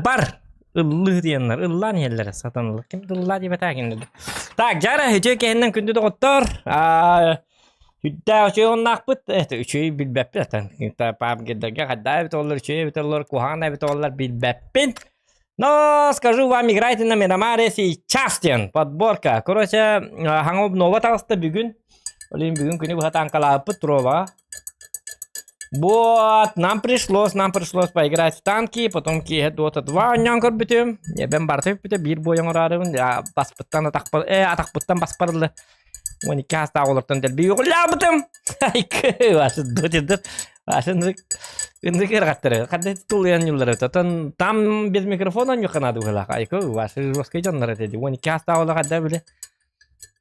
Бар! Ыллыы диэннэр, ыллаан иһэллэрэ сатанылар. Ким да ыллаа диэбэтэ кинилэр. Так, дьара, үтүө киһиннэн күндү доҕоттор. Үрдээх үчүгэй оннаахпыт, это үчүгэй билбэппин атан. Пабгердарга хайдаа эбит оллар, үчүгэй эбит оллар, куһаҕан эбит оллар билбэппин. Но скажу вам, играйте на Мирамаре сейчас диэн подборка. Короче, хаҥа обнова таҕыста бүгүн. Олин бүгүн күнү быһа танкалаабыппыт Трова. Вот, нам пришлось поиграть в танки, потом киэһэ Dota 2 оонньоон көрбүтүм. Эбэм барыта бүппүтэ, биир бой оҥороорубун, баспыттан атахпар, атахпыттан баспарылы. 12 саастаах олортон дэлби үөҕүллээбитим. Ыннык ырҕаттары. Хадда тулуйан юллары. Тотон там без микрофона ньухха наада быһылаах. Айко, ваши жесткий дьоннор этэ. 12 саастаах олох хадда били.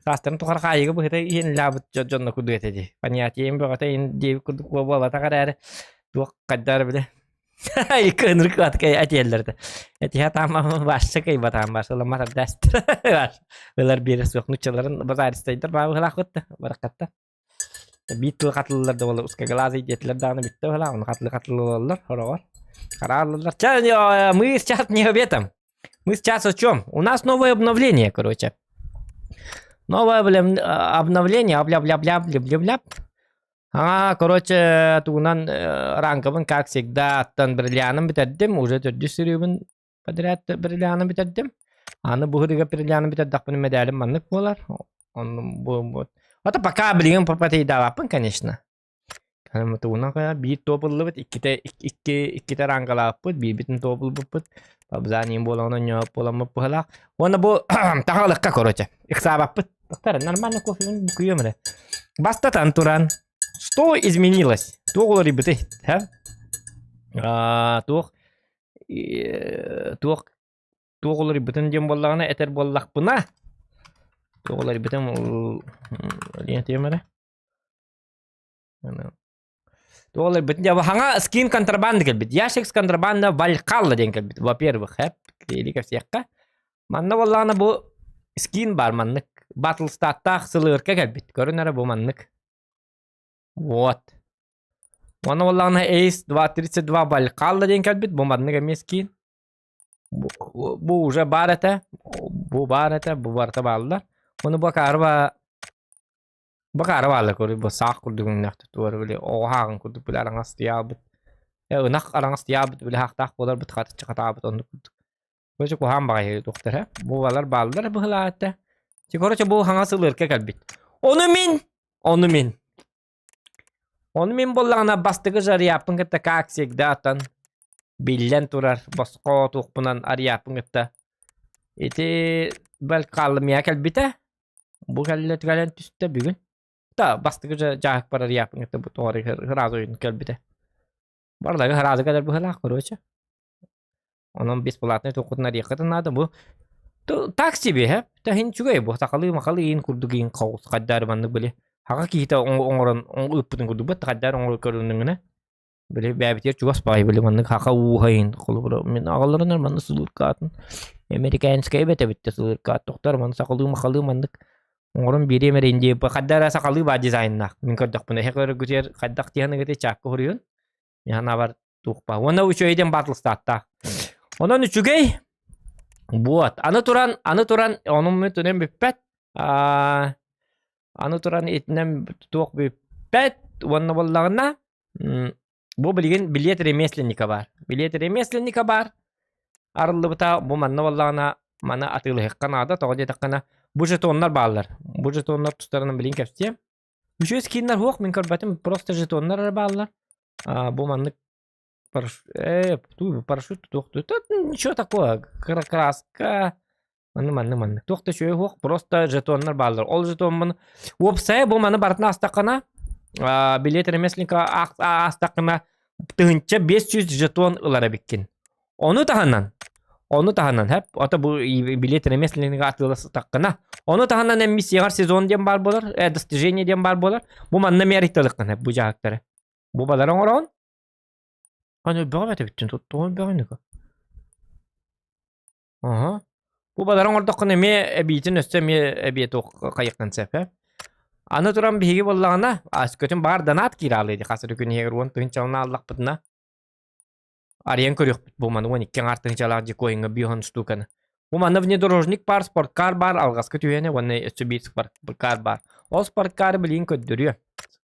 Саастарын тухары хаайыга быһыта иһинлаабыт дьонно курдук этэ дии. Понятием бөҕөтө ин диэбит курдук буолбатах эрээри туох хайдаар биле. Икки ынырык этиэллэр этэ. Этиһэ таама баасча кыйбатаан баас ыламмат ардаастыр. Ылар биэрэ суох нуччаларын базаристайдар баабыһылаахпыт бараккатта. Биир тыл хатыллар да буолар узкоглазый диэтилэр даҕаны бүттэ быһылаах ону хатылы хатыллаллар хороҕор. Харааллаллар. Ча мы сейчас не об этом. Мы сейчас о чем? У нас новое обновление, короче. Новое обновление, бля-бля-бля-бля-бля-бля. А, короче, тугунан ранкабын, как всегда, аттан бриллианым бүтэрдим, уже төрдүс сырыыбын подряд бриллианы бүтэрдим. Аны бу ырыга бриллианы бүтэрдэхпинэ медалим маннык буолар. Онну бу Это пока билигин попатейдаабаппын, конечно. Тугунан кая биир туопуллубут, иккитэ икки иккитэ рангалаабыппыт, биирбитин туопулбуппут. Пабзанием буолан онньоп буоламмыт быһалаах. Уонна бу таҥалыкка, короче, ыксаабаппыт. Доктор, нормально кофе букуйум эрэ. Бастатан туран, что изменилось? Туох уларыйбытый? А? Туох туох туох уларыйбытын диэн буоллаҕына этэр буоллахпына туох уларыйбытын диэн эрэ туох уларыйбытын дьэ хаҥа скин контрабанда кэлбит ящик с контрабанда Вальхалла диэн кэлбит во-первых эп или кэпсиэххэ манна буоллаҕына бу скин бар маннык батлстаттаах сылыырка кэлбит көрүн эрэ бу маннык вот Уонна буоллаҕына Ace 232 Вальхалла диэн кэлбит бу маннык эмиэ скин бу, бу уже баар этэ бу баар этэ бу барыта бааллар уонна бу акаарба бу акаары бааллар көрү бу саах курдук өҥнөөх туора били оҕо һааҕын курдук били араҥас тыйаабыт ынах араҥас тыйаабыт били хаахтаах буоларбыт хатыччы хатаабыт оннук курдук короче куһаан баҕайы туохтара бу балар бааллар быһылаата короче бу хаҥас ылыырка кэлбит ону мин ону мин Ону мин буоллаҕына бастакы жарыйааппын кытта как всегда аттан биллэн турар босхо туохпунан арыйааппын кытта ити бэл хааллымыйа кэлбитэ. Бу кэллэ кэлэн түстэ бүгүн. Да бастакы дьааһыкпар арыйааппын кытта бу тоҕо сразу кэлбитэ. Барлары сразу кэлэр быһыылаах короче. Онон бесплатный туоххутун арыйыаххытын наада. Бу так себе, һэ? Таһин үчүгэй бу сахалыы махалыы иин курдук иин хаус хайдаар маннык били хаҕа киһитэ оҥорон ыыппытын курдук бат хайдаар оҥорон көрүнүҥүнэ били бэйэбитигэр чугас баҕайы били маннык хаха ууһа иин холобура мин аҕаларынар манны сылыыркаатын американскай эбэтэ эбиттэ сылыыркаат тохтор манны сахалыы махалыы маннык оҥорон биэриэм эрэ индия хайдаа сахалыы баа дизайннаах мин көрдөхпүнэ эһэ көрөргүтүгэр хайдах тиһаныгыты чаакка хоруйун мин санаабар туох баа. Уонна үчүгэй диэн батлстааттаах. Онон үчүгэй вот. Аны туран, аны туран, онун мүтүнэн бүппэт. Аны туран итинэн туох бүппэт. Уонна буоллаҕына, бу билигин билиэт ремесленника бар. Билиэт ремесленника бар. Арыллыбыта бу манна буоллаҕына, маны атыылаһыахха наада. Тоҕо диэтэххинэ, бу жетоннар бааллар. Бу жетоннар тустарынан билигин кэпсиэм. Үчүгэй скиннар суох, мин көрбөтүм, просто жетоннар эрэ бааллар. А, бу маннык параш... парашют туох ничего такого, краска, манны манны манны. Туох да үчүгэй суох, просто жетоннар бааллар. Ол жетоммун уопсайа бу маны барытын аастаххына, билет ремесленника аастаххына 1500 жетон ылар эбиккин. Ону таһынан, ону таһынан, хэп, ото бу билет ремесленнига атыыластаххына, ону таһынан эммиссияҕар сезон диэн баар буолар, достижение диэн баар буолар. Бу манна мээриталыккын бу дьаһыктары. Бу балары оҥороҕун. Аны бөҕө бэтэбиттин туттугун бөҕөнүкө. Аха. Бу балары оҥордоххуна эмиэ эбиитин өссө эмиэ эбиэ туох хайыаххын сөп ээ. Аны туран биһиги буоллаҕына, аскөтүн баар донат киирэ аалыы ди хас эрэ күн иһигэр 10 тыһыынчалана аллахпытына. Арыйан көрүөхпүт бу маны 12 аҥаар тыһыынчалаах дикоиҥҥа биоһон штуканы. Бу манна внедорожник баар, спорткар баар, алҕаска түһүөнэ уонна өссө биир спорткар баар. Ол спорткары билигин көрдөрүө.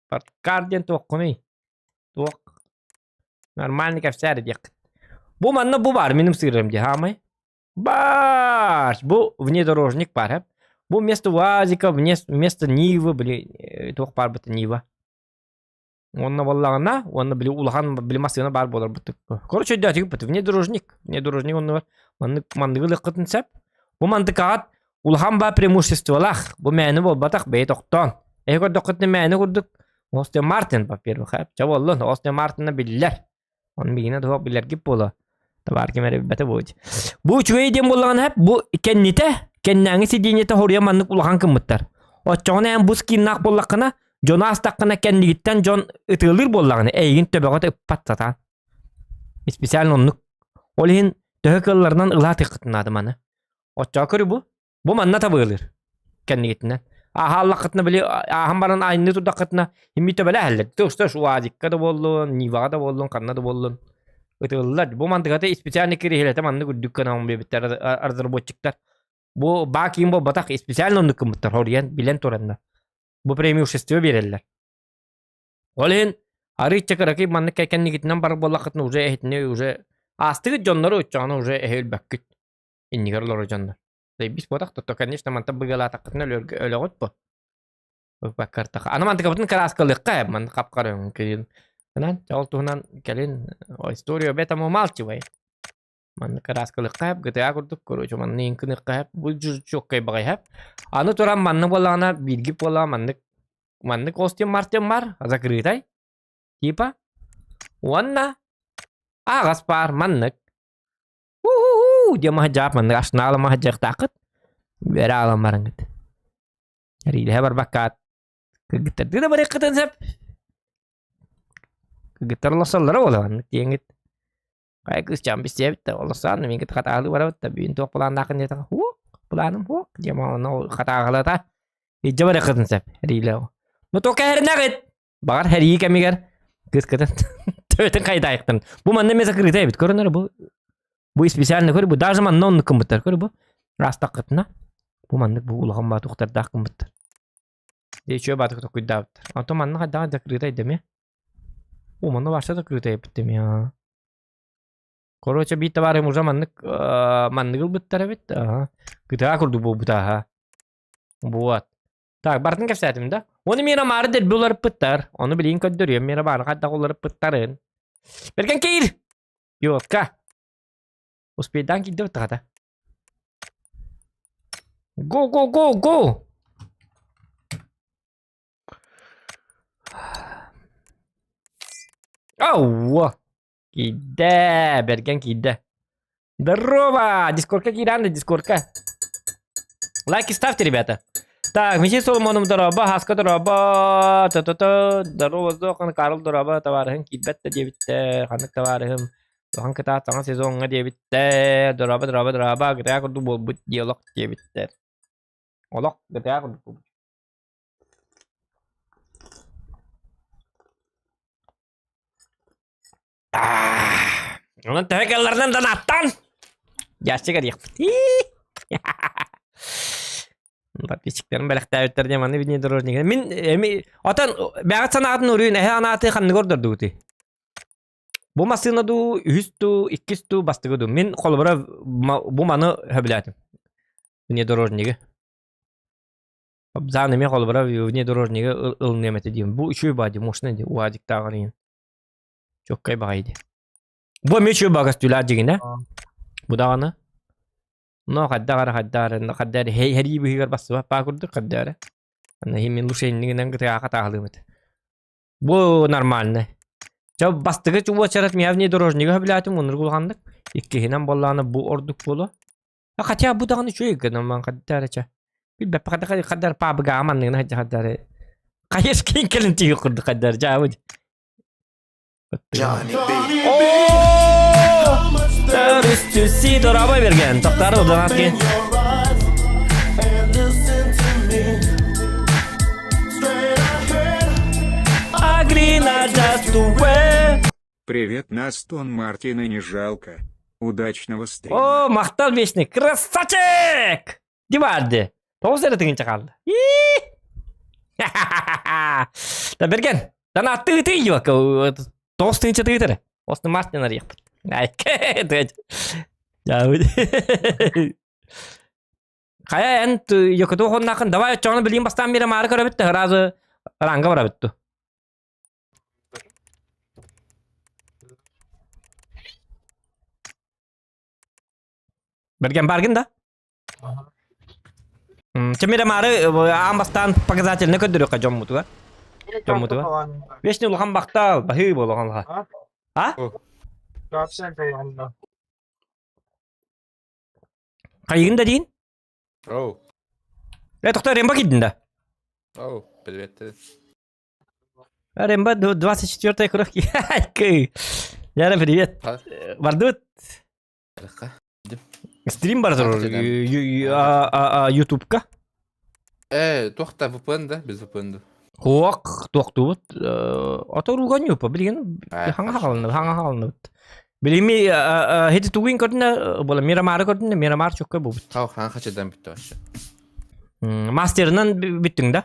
Спорткар диэн туоххунуй? Туох? Нормальный кэпсээр диэххит. Бу манна бу баар, миним сыырым дии, хаамай. Баш! Бу внедорожник баар, Бу вместо УАЗика, вместо Нивы, били, туох баар быта Нива. Уонна буоллаҕына, уонна били улахан били массыына баар буолар бутук. Короче, өйдөөтүгүт внедорожник. Внедорожник оннугар маннык манныгы ылыаххытын сөп. Бу мандыкаҕат улахан баа преимуществолаах. Бу мээнэ буолбатах, бэйэ тохтоон. Эһи көрдөххүтүнэ мээнэ курдук Остин Мартин, во-первых, чэ буоллун, Остин Мартина биллэр. Оны миигинэ туох билэргит буолуо. Табаар ким эрэ билбэтэ буолуо. Бу үчүгэй диэн буоллаҕына бу кэннитэ, кэннээҥи сидиэнньэтэ хоруйа маннык улахан гыммыттар. Оччоҕуна эн бу скиннаах буоллаххына, дьону аастаххына кэннигиттэн дьон ытыалыыр буоллаҕына, эйигин төбөҕө ыппат сатаан. Специально оннук. Ол иһин төһө кыалларынан ылаатыаххытын наада маны. Оччоҕо көрү бу. Бу манна табыалыыр. Кэннигитинэн. Ааһааллаххытына били ааһан баран айанныы турдаххытына имми төбөлээһэллэр. Тыш УАЗикка да буоллун, Ниваҕа да буоллун, ханна да буоллун ытыллар. Бу мандыгата специальный кириһилэтэ маннык үрдүк гынан биэбиттэр разработчиктар. Бу баа киин буолбатах, специально оннук гыммыттар, хоруйан билэн тураннар. Бу преимущество биэрэллэр. Ол иһин арыычча кыракый маннык кэннигитинэн барар буоллаххытына уже эһитини уже аастыгыт дьоннору оччоҕуна уже эһи өлбөккүт. Иннигэр олорор дьоннор. Тэйбис буотах то, конечно, мантан быгалаатаххытына өлөргө өлөҕүт бу. Баккартах. Аны мантыкабытын кырааскалыахха ман хапкара өҥкүйүн. Онон ол туһунан кэлин история об этом умалчивай. Манны кырааскалыахха GTA курдук короче манны иҥкыныахха бу чуоккай баҕайһап. Аны туран манны буоллаҕына биирги буоллаҕа маннык маннык Остин Мартин бар закрытай типа уонна аҕас баар маннык Уу-хуу-хуу диэн маһдьаап маннык ашнаала маһдьыахтааххыт. Үөрэ аалан бараҥҥыт. Эриилэһэ барбаккаат кыргыттардыы да барыаххытын сөп. Кыргыттар олорсоллоро буолуо маннык диэҥҥит. Хайа кыысчаан билсиэбит да олорсоон миигин хатааһылыы барабыт да бүгүн туох планнааххын диэтэххэ хуох планым хуох диэм онно хатааһылата илдьэ барыаххытын сөп эриилэ. Ну то кэһэринэҕит Баҕар хэрийии кэмигэр кыыс кытын төбөтүн хайдаайыктан. Бу манна эмиэ закрыта эбит. Көрөнөр бу. Бу специально көр бу. Даже манна оннук гыммыттар. Көр бу. Растаккытына. Бу маннык бу улахан баатухтардаах гыммыттар. Дечүө баатык токуйдаабыттар. Онтон манна хайдаҕа закрыта эдэмэ. О, манна вообще закрыта эбит дэмэ. Короче, биир табаарым уже маннык маннык ылбыттар эбит. Ага. Кытаа курдук буолбута аха. Вот. Так, барытын кэпсээтим да? Оны миэнэ маары дэлби уларыппыттар. Ону билигин көрдөрүөм миэнэ баары хайдах уларыппыттарын. Бэргэн киир! Ёлка! Успейдаан киирдэ баттахата. Го, го, го, го! Ауа! Киирдэ, Бэргэн киирдэ. Здорово! Дискордка киирэн да дискордка. Лайки ставьте, ребята. Так, Михаил Соломоном здорово, Хаска здорово, та-та-та, здорово, Зохан, Карл здорово, товарыһым киирбэт да диэбиттэр, ханнык товарыһым, Зохан кытаат саҥа сезоҥҥа диэбиттэр, здорово, здорово, здорово, GTA курдук буолбут диалог диэбиттэр. Олох GTA курдук буолбут. Онон төһө кэллэринэн донаттан ящик эриэхпит. Подписчиктарым бэлэхтээбиттэр диэн манны внедорожник. Мин эми отон бэҕэт санаатын уруйун эһэ анааты ханныгы ордордугутуй? Бу массыына дуу, үһүс дуу, иккис дуу, бастакы дуу. Мин холобура бу маны сөбүлээтим. Внедорожнигы. Абзаан эмиэ холобура внедорожнигы ылыныам этэ диим. Бу үчүгэй баа дии, мощный дии, УАЗиктааҕар иһин. Чоккай баҕайы дии. Бу эмиэ үчүгэй баа көстүүлээх дьигинэ. Бу даҕаны. Но хайдах эрэ хайдах эрэ хайдах эрэ хэрии быһыыгар бассыбат баа курдук хайдах эрэ. Аны иһин мин лучше иннигинэн кытыаха таалыым этэ. Бу нормальный. Чэ бастакы уочарат миэхэ внедорожнига сөбүлээтим оннук улаханнык. Иккиһинэн буоллаҕына бу ордук буолуо. А хотя бу даҕаны үчүгэй гынан ман хайдах эрэ чэ. Билбэппин хайдах хайдах паабыгаҕа манныгына хайдах хайдах эрэ хайыс киин кэлин тиийик курдук хайдах эрэ дьаабыт. Johnny B. Төрүстүсси дорабай берген. Тоқтары донатки. Agree not just to wear. Привет, Астон Мартина не жалко. Удачного стрима. О, махтал вечный красавчик! Диварды. Тоҕус эрэ тыгынча хаалла. Да берген. Донаттыы тыйыва. Тоҕус тыынча тыытыр. Астон Мартин арыйахпыт. Хайа эн якуту хоннаахын давай оччоҕуна билигин бастаан биэрэ маары көрөбүт да сразу ранга барабыт ту. Бэргэн баргын да? Чемире маары аан бастаан показательно көрдөрүөххэ дьоммутугар. Дьоммутугар. Вечный улахан бахтал, баһыы буолуон лаха. А? Хайыгын да диин? Оу. Э, тохто Рембо киирдин да? Оу, привет. Рембо 24 курах Яра, привет. Бардыбыт. Стрим бар турар Ютубка. Э, туохта VPN да, без VPN да. Хуак туохтубут. Ото руган юпа билген хаҥа хаалынна, хаҥа хаалынныбыт. Билими хити тугин көрдүнэ була Мирамары көрдүнэ, Мирамар чукка бубут. Хау хаан хачадан бүтті вообще. Мастерынан бүттүң да?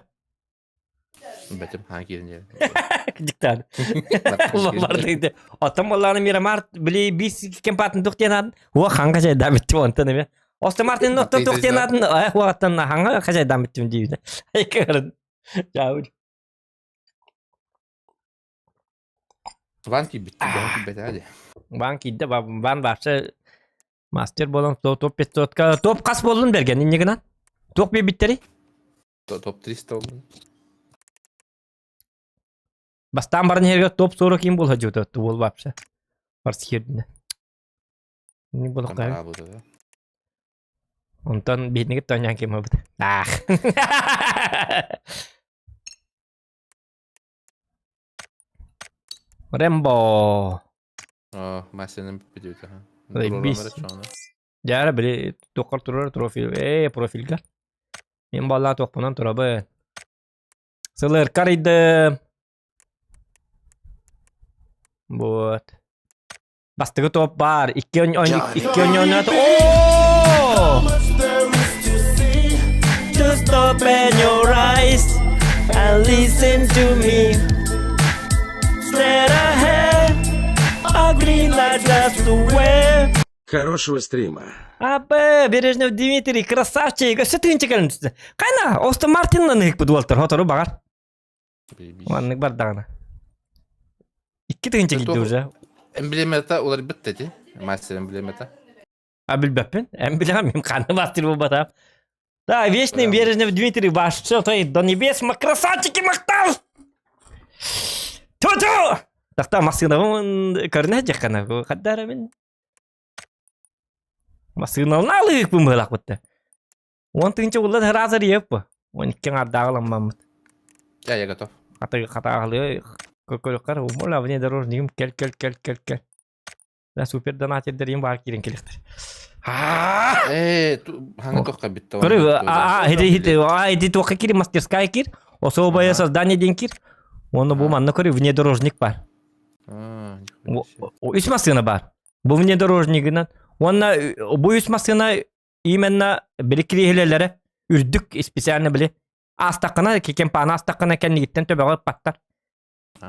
Бэтим хаан киирин Диктат. Ломбардыйды. Оттон боллааны Мирамар били бис кемпатын тухтианатын, уа ханга жайдан бүттү онтон эме. Осто Мартин оттон тухтианатын, уаттан ханга хажайдан бүттүм дейбит. Айкырын. Жаур. Ван кийбит, бан кийбет ади. Ван кийде, ван вообще мастер болон топ 500 топ кас болдун берген инне гынан. Топ биттери? Топ 300 болдун. Бастан баран herге топ 40 ким бол хажута бол вообще. Барс хердине. Не болук да. Онтон биһиги тонян ким бут. Ах. Рэмбо. Оо, массыынам бүппүтүбүт аха. Бис. Дьара били туоххар турар профиль. Ээ, профильгар. Мин баллаа туохпунан турабын. Сылыркар ыйдым. Вот. Бастыгы топ бар. Икки икки ойнонот. О! Just open your eyes and listen to me. Straight ahead, a green light that's the way. Хорошего стрима. Абы, Бережнев Дмитрий, красавчик. Өссө тыынча кэлэн түстэ. Кайна, Остон Мартиннан ыһыкпыт уолтар, хотору баҕар. Маннык бардаҕына. Икки тыһыынча киирдэ уже. Эмблемата уларбыт эти. Мастер эмблемата. А билбэппин. Эн билэҕин мин ханна мастер буолбатаҕым. Да, вечный Бережнев Дмитрий ваш все той до небес, красавчики махтал! Ту-ту! Тахта массыынабын көрүнэ дьаххана. Хаддара мин. Массыынална алыыкпын быһылаах Уон тыһыынча улла ыраазар иэп 12 аҥардааҕы ламмаммыт. Я, я готов. Хата хатааҕылыы көрүөххэр умула внедорожнигым кел кел кел кел кел. Да супер донатердерим баар киирэн кэлиэхтэр. Ээ, хаҥа туохха бүтті. Көрү, а хити хити а иди туохха кир мастерская кир. Особое создание диэн кир. Уонна бу манна көрү внедорожник бар. Үс массыына бар. Бу внедорожнигынан. Уонна бу үс массыына именно били кириэһилэлэрэ үрдүк специально били аастаххына кемпааны аастаххына кэннигиттэн төбөҕө ыппаттар.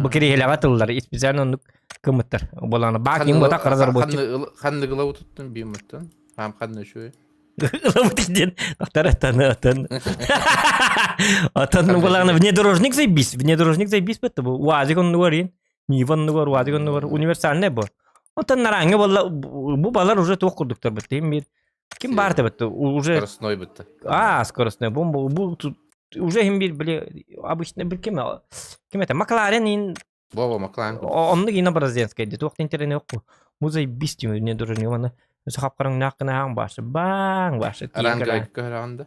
Бу кириэһилэҕэ тыллар специально оннук кымыттар. Боланы баак им бота разработчик. Ханны гылабы туттун бииммыттан. Хаам ханны үчүгэй. Ылабыт диэн Аттар аттан аттан. Аттан буланы внедорожник заебись. Внедорожник заебись бетте бу. УАЗик оннугар ин. Нива оннугар, УАЗик оннугар универсальный бу. Онтон нараҥҥа буолла бу балар уже туох курдуктар бытты бир ким баар да бытты уже Скоростной бытты. А, скоростной бомба бу уже хим бир били обычно бир ким ким это Макларен ин Вова Макларен. Оннук ина бразильская ди туох интернет yok Музей бис не дурын оны өсө хапкарың нақына хаң башы баң башы Ранга көрәнде.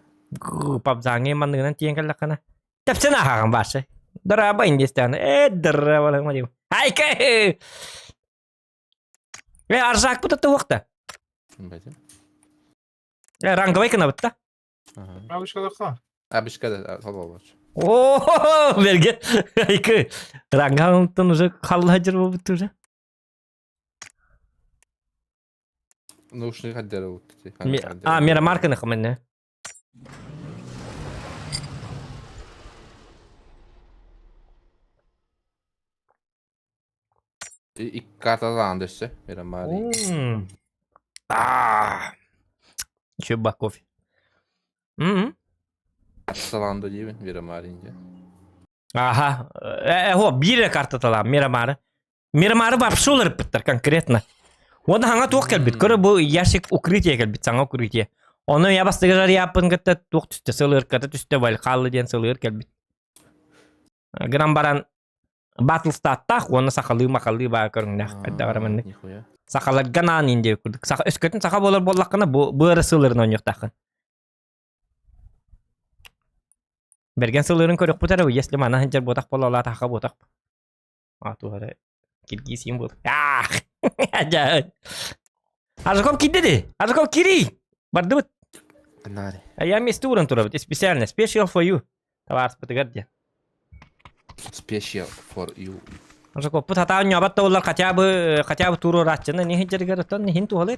Папзаңы манныгынан тиен каллакана. Тепсен ахаган башы. Дыраба индистан. Э, дыраба лаңма Айка! Э, аржак бу та уақта. Э, ранговый кына бытта. Абышкалака. Абышкада салбалач. О, берге. Айка. Рангаунтан уже халла жыр болуп уже. Наушник хаддара ут. А, Мирамарканы хымынны. Икки карталаан дөссө Мирамари. Аа. Еще ба кофе. М. Салаан диибин Мирамари инде. Аха. Э, биир картаталаан Мирамары. Мирамары вообще уларыппыттар конкретно. Уонна хаҥа туох кэлбит? Көрө бу ящик укрытие кэлбит, саҥа укрытие. Ону я бастыгар яппын кытта туох түстэ, сылырката түстэ, Вальхалла диэн сылыр кэлбит. Гынан баран батлстаттаах уонна сахалыы махалыы баа көрүҥнээх хайдаҕара маннык. Нихуя. Сахаларга наан индия курдук. Саха өскөтүн саха буолар буоллаххына бу быары сылырын оонньуохтааххын. Бэргэн сылырын көрүөхпүт эрэ, если мана сылдьар буотах буолла, саха буотах. А туһара киргиз был. Ах! Аржаков киирдэ дии. Аржаков киирий! Бардыбыт. Нари. А я вместе уран турабыт. Специально. Special for you. Табаарыспытыгар диэн. Special for you. Аржаков пут хатаан ньобат да хотя бы хотя бы туруорааччыны не хиджергер оттон хин туһалый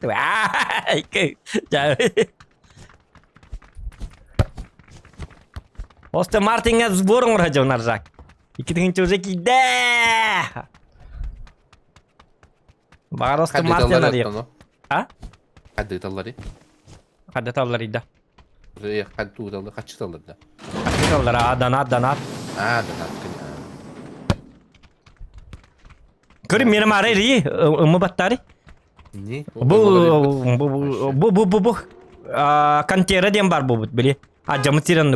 Осте Мартинга сбор оҥорор Аржак. Икки тыһыынча уже киирдэ! Баҕарасты Мартин арыйар. А? Хаддыталлары. Хаддыталларыйда. Хаддыталлары, хаччыталлар да. Хаччыталлар, а, донат, донат. А, донат. Көрү меним арай ри, ымы баттары. Не? Бу бу бу бу бу бу Кантера диэн бар буолбут били. Адьамыт сирен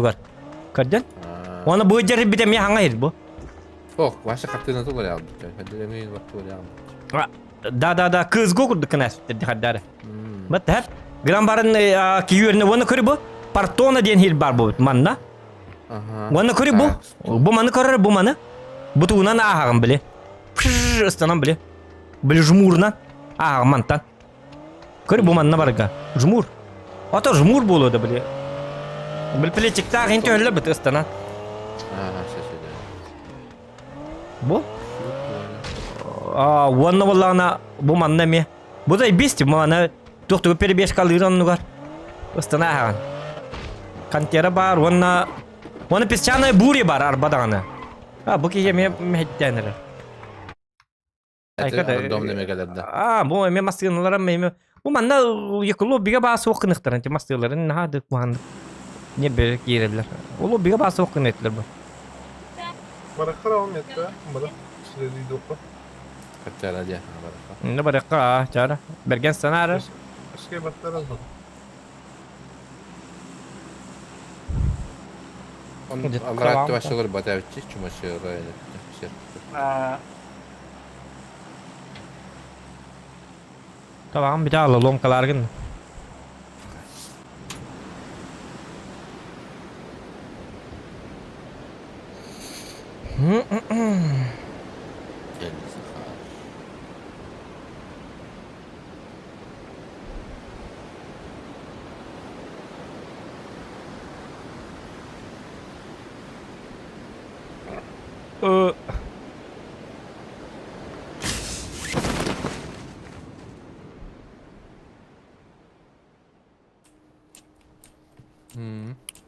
Көрдөн? Оны бу жер бит эмиэ хаҥа ир бу. Ох, Вася хартыына тулар ялбыт. Да да да, кызго курдук кынас хардары. Бат хап. Гран барын кийүөрнө уонна көрү бу. Партона диэн хил бар буолбут манна. Уонна көрү бу. Бу маны көрөр бу маны. Бу тугунан ааһаҕын били. Ыстанан били. Били жмурна. Ааҕын мантан. Көр бу манна барга. Жмур. Ото жмур буолуо да били. Бил плечиктаах ин төһөллөр быт ыстанан. Бу? А, уонна буоллаҕына бу манна эмиэ. Бу да бис маны туох тугу перебежкалыыр оннугар. Ыстана аһаҕын. Кантера баар уонна уонна песчаная буря бар арба даҕаны. А, бу киһи эмиэ мэһэйдээн эрэр. Аа, бу эмиэ массыыналара эмиэ бу манна лоббига баа суох гыныхтарын ити массыыларын наһаа да куһаҕаннык не бere киирэллэр. Ол лоббига баа суох гына этилэр бу. Барахтар алым етті, бара. Сире Качара дия, барахха. Инна барахха, чара. Берген санаары. Өске баттар азбат. Алларатты башылар батабытчы, чумашыга Табаҕым бүтэ хаалла, ломкалааргын.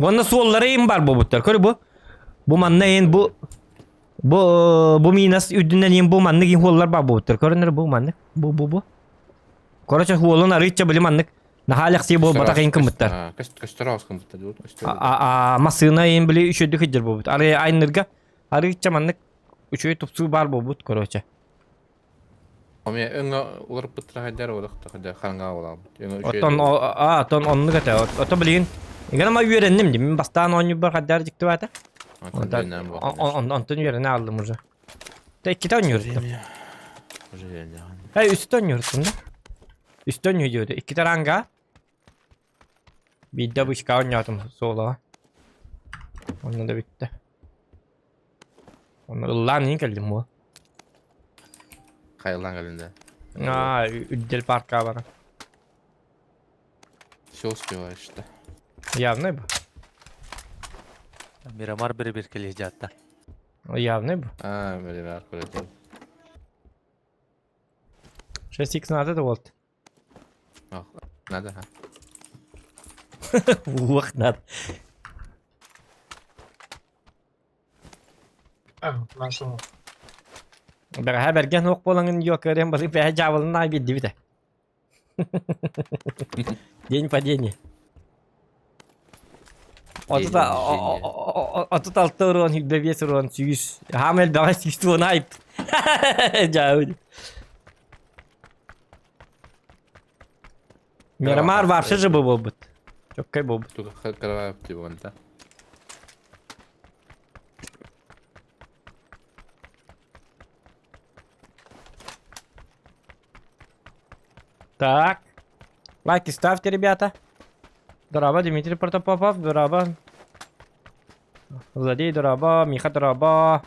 Уонна суоллара им бар буолбуттар. Көр бу. Бу манна эн бу бу бу минас үрдүнэн ин бу маннык ин хуоллар бар буолбуттар. Көрөнөр бу маннык. Бу бу бу. Короче, хуолун арыычча били маннык наһаа лэхсии буолбатах ин кыммыттар. Көстөр кыммыттар. А массыына ин били үчүдүк хиджер буолбут. Ары айнырга арыычча маннык үчүгэй тупсуу баар буолбут, короче. Оме өҥө уларыппыттара хайдар олохто хайдар хараҥаҕа буолаабыт. Өҥө үчүгэй. Оттон а оттон оннук этэ. Ото билигин Игэн ама үөрэнним дим. Мин бастаан оонньуурбар хайдар дьиктибаата. Онтон үөрэнэ ааллым уже. Та иккитэ оонньууртум. Уже үөрэнэҕин. Эй, үстэ оонньууртум да. Үстэ оонньуу Иккитэ ранга. Биирдэ бычка оонньоотум суолаҕа. Онно да бүттэ. Онно ыллаан иһин кэллим буо. Хайыллаан кэллин да. Аа, үрдэл паркаҕа баран. Все успеваешь да. Явный бу. Мирамар бирибиркелии дьаатта. Явный бу. Аа, Мирамар көрөтүм. 6x надо да болт. Ах. Надо. Уох надо. Бэҕэһээ бэргэн уох буолаҥын йокерен бары бэһэ дьаабылын аай биэрдибит ээ. День падения. 36 урон, 25 урон, 100. Хаам элбэҕэ 100 уон айып. Дьаабы. Мирамар вообще же буолбут. Чоккай буолбут. Туга кровавый тибонта. Так. Лайки ставьте, ребята. Дороба, Дмитрий Протопопов, дороба. Злодей, дороба, Миха, дороба.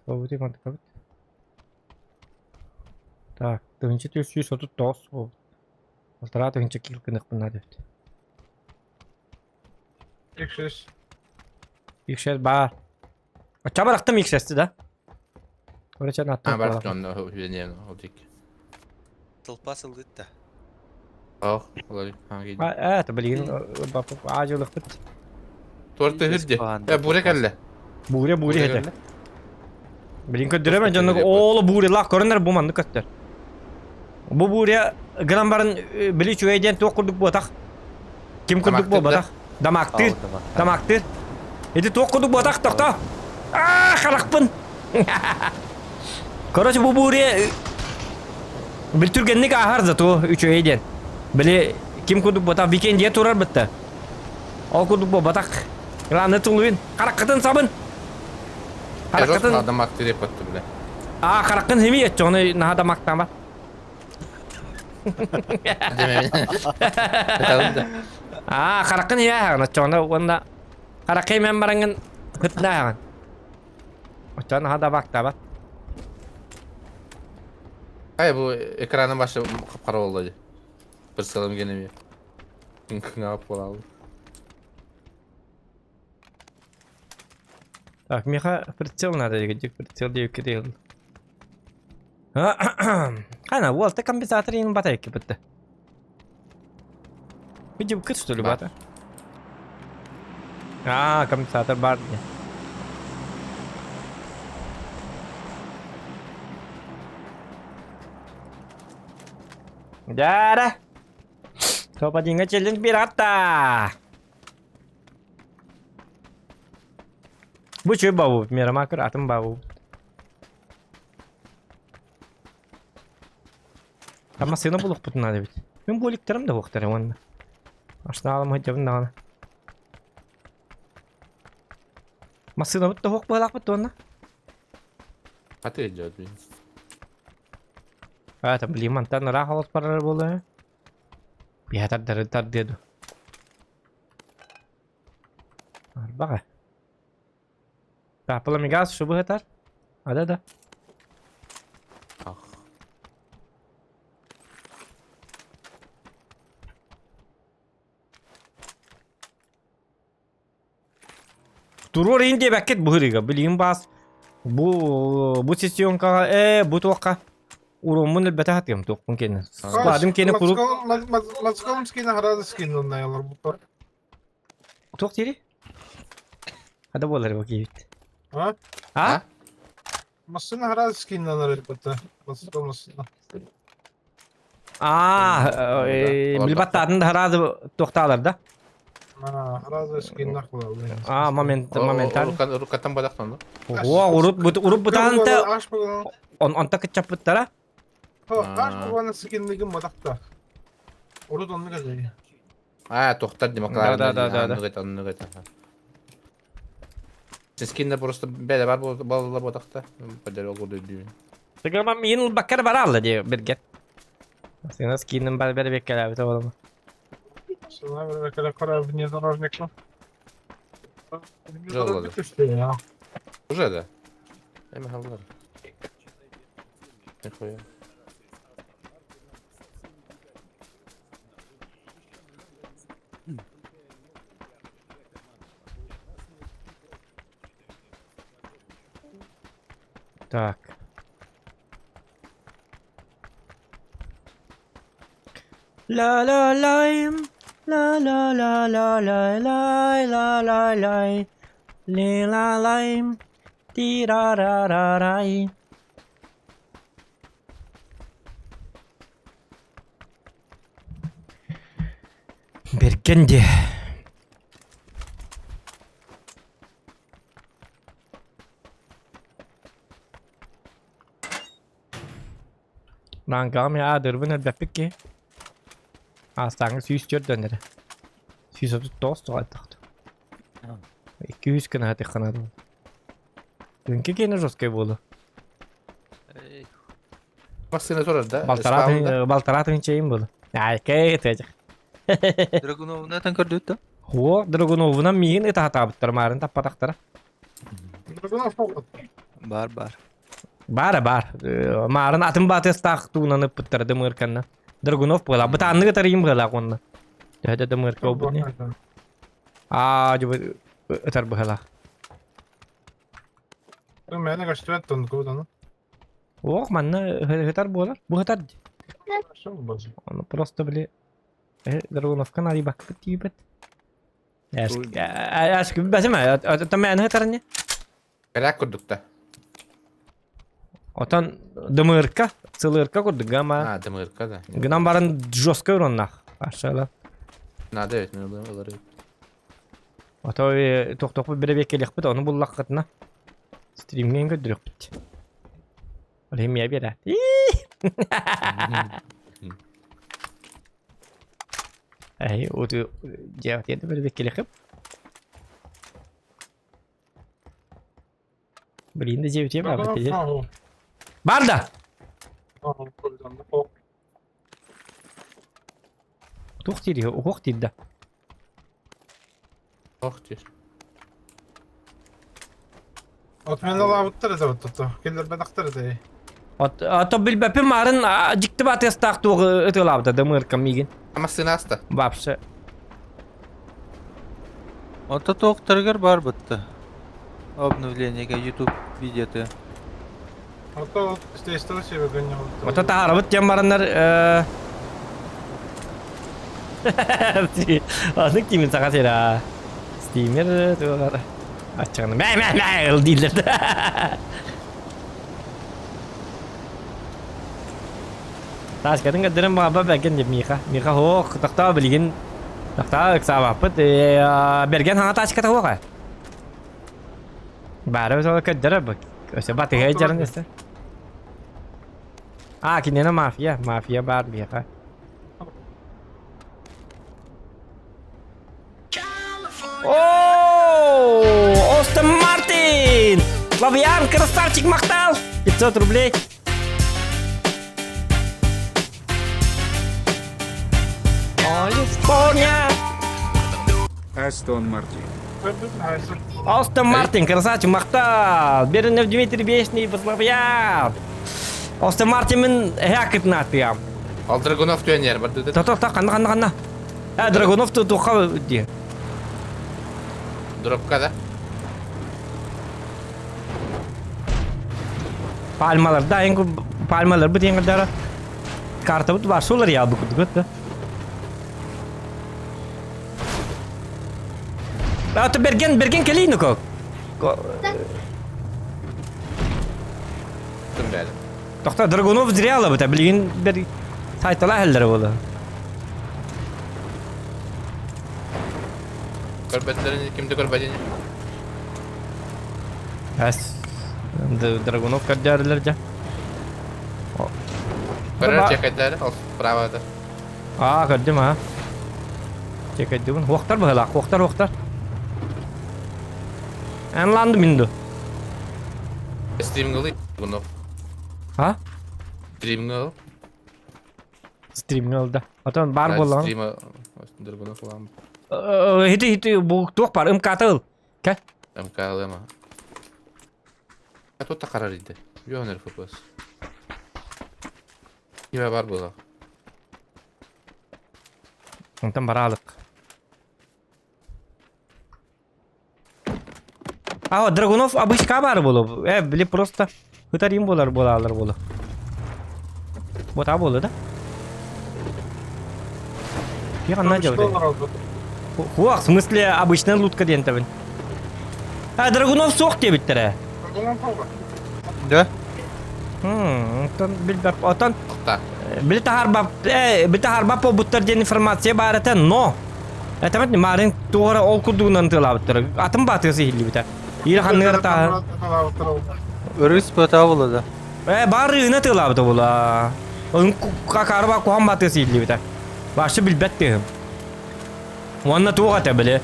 Свободы мантыкабыт. Так, тыһыынча 439 буолбут. Алтараа тыһыынча киил гыныахпын наада эбит. X6. X6 баар. Оччо барахтым X6 да? Короче, А, барахтым онно үһүөнүөн ол диэки. Толпа сылгытта. Ох, олор хаҥа А, это билигин аадьылыхпыт. Туорта үһүр дии. Э, буре кэллэ. Буре буре этэ. Билин көрдөрөмө дьоннук оолу буурилаах көрөнөр бу маннык көстөр. Бу бууря гынан баран били үчүгэй диэн туох курдук буотах. Ким курдук буолбатах. Дамактыыр. Дамактыыр. Ити туох курдук буотах тохто. Аа, харахпын. Короче, бу бууря бил түргэнник ааһар зато үчүгэй диэн. Били ким курдук буотах викендия турар бытта. Ол курдук буолбатах. Главное тулуйун. Хараххытын сабын. Хараххытын... Дамактыр еппаттı бile. Аа, хараххын хими өччөҕүнэ наһаа дамактаама. Аа, хараххын химэ оччоҕуна уонна харахха имэн бараҥҥын хытнааҕын. Оччоҕо наһаа дамактаабат. Ай бу экранын башы капкара болду ди. Бір сылым гене Кыңап болалы. Так, миэхэ прицел надо дик прицел диэбиккэ диэн. Хана, уолта компенсатор иин батайки бытта. Видим, кыт что ли бата? А, компенсатор бар дии. Дяра! Топ-1 челлендж пирата! Бу үчүгэй баабыт, Мирамакыр атын баабыт. Массыына булуохпутун наада эбит. Мин буоликтарым да уохтара уонна. Ашнаалым сылдьабын даҕаны. Массыынабыт да суох быһалаахпыт уонна. Хаты идет, блин. А, это, блин, мантан ыраах олус барар буолуо. Биһа тардары тардыа дуо. Арбаҕа. Пламегаз шубы ытар. А да да. Ах. Туруор иһин диэбэккит быһырыыга. Билигин баас бу бу сессионкаҕа ээ бу туохха уруоммун өлбөтө сатыам туохпун киэнэ. Складым киэнэ куруук Мацкомский награды скинул на ялар туох дири? Хада буолар бу киһибит. А? А? Массыына награды скинул на Мацком массыына. Аа, билбаттаатын да хараады туохтаалар да? Аа, момент, моментально. Рукаттан бадахтан да? О, урут урут бутаанта он онта кыччаппыттара. Урут оннук этэй. Аа, тохтар демократ. Да, да, да, да. Оннук это. Скинде просто бәле бар балалар ботақта. Падер ол дүйін. Тыгырма миин баккар баралла дии бирге. Сена скиннин бар бер беккелээбит оҕоломо. Внедорожник. Уже да. Эми халлар. Нихуя. Так. La la lay, la la la la la lay la la lay, li la lay, ti ra ra ra ray. Бэргэн дии. Мангаҕым аадырбын элбэппит киһи. Аастааҥҥа 104 дөннөрө. 139 тоҕо 200 гына хатыххана дуу. Түнки киэнэ жесткай буолу. Массыына турар да? Балтараа балтараа тыһыынча буолу. Айкэй тыажах. Драгуновна көрдүт да? Хуо, Драгуновунан миигин ытаһатаабыттар маарын таппатахтара. Драгунов болот. Бар бар. Баара баар. Маарын атын баатыастаах туунан ыппыттара дымыырканна. Драгунов буолаа. Бытаанныгы тарыйым быһалаах уонна. Төһө да дымыырка буолбут не. Аа, дьубу ытар быһалаах. Мээнэ көстүбэт тонкууданы. Ох, манна ытар буолар. Бу ытар. Ону просто били Драгуновка нарыйбаккыт тиийбэт. Әс бәсеме, это мээнэ ытар не. Кэлээк курдук да. Отон дымырка, сылырка курдук гама. А, дымырка да. Гынан баран жестко уроннах. Ашала. Надо ведь, мен ылар. Ото тохтохпут бире келехпит, ону буллаххытына стримген көдүрөхпүт. Ол химия берет. Эй, оту жаатиэти бире келехип. Блин, да дьиэбитиэ баабыт дии. Бар да! Туох диир уһуох диир да. Ох диир. Отменалаабыттар этэ баттата. Киллэрбэтэхтэр этэ. Ото билбэппин маарын дьикти баатыастаах туох ытыалаабыта дымыыркам миигин. Массыына аста. Вообще. Онто туохтарыгар баар бытта. Обновлениега YouTube видеоты. Ото стейстер себе гоняло. Ото таһаарабыт диэн бараннар Анык тимин саха сира. Стимер туолар. Аччыгына мэ мэ мэ ыл дииллэр да. Тааскатын көрдөрөн баҕарба бэргэн деп Миха. Миха хоох тохтоо билигин тохтоо ыксаабаппыт. Бэргэн хаҥа тааската хоох Баара бу көрдөрөр бу. Өссө батыһа дьарын өссө. А, кинини мафия, мафия баар биһиэхэ. О, Остон Мартин! Славян, красавчик, махтал! 500 рублей. Калифорния! Астон Мартин. Астон Мартин, красавчик, махтал! Беренев Дмитрий Вечный, Славян! Астон Мартин мин эһэ атыам. Ал Драгунов түөннэр бар деді. Та та та ханна ханна ханна. Э, Драгунов туха дии. Дропка да. Пальмалар да, эҥ пальмалар бу диэн дара. Картабыт бар сулар я бу курдук да. Ата берген берген келейин ко. Ким бәлі. Тохто Драгунов зря алабыта билигин бер сайтала хеллere буолла. Көрбөтлөрүн кимди көрбөтүн. Әс Драгунов көрдөрүлэр дьэ. Көрөр чекайдары ол правада. Аа көрдүм аа. Чекайдыбын. Хуохтар быһылаах, хуохтар, хуохтар. Эн ланды минду. Стримгылы Драгунов. А? Стримгыл. Стримгыл да. Отон бар буоллаҕын. Стрима Драгунов улам. Хити хити бу туох бар МК ыл. Кэ? МК ылыма. А тут тақарар иді. Йонер ФПС. Киме бар буолар. Онтон бараалык. А, Драгунов обычка бар болу. Э, били просто хытарим болар болалар болу. Вот а болу да? Я ханна делает. Хуах, в смысле обычная лутка диэн табын. А, Драгунов суох диэбиттэрэ. Да? Оттон билбэп, отон Да. били таһарбап, били таһарбап буолбуттар диэн информация баар этэ, но этэмэт марын туора ол курдугунан тыалаабыттар. Атын баатыасы иһиллибитэ. Иир ханныгар тааһы. Өрүс бата да. Э, бар ына тыалаабыта була. Ын какарба кухан баатыасы иһиллибитэ. Вообще билбэт тыһым. Уонна туох этэ били?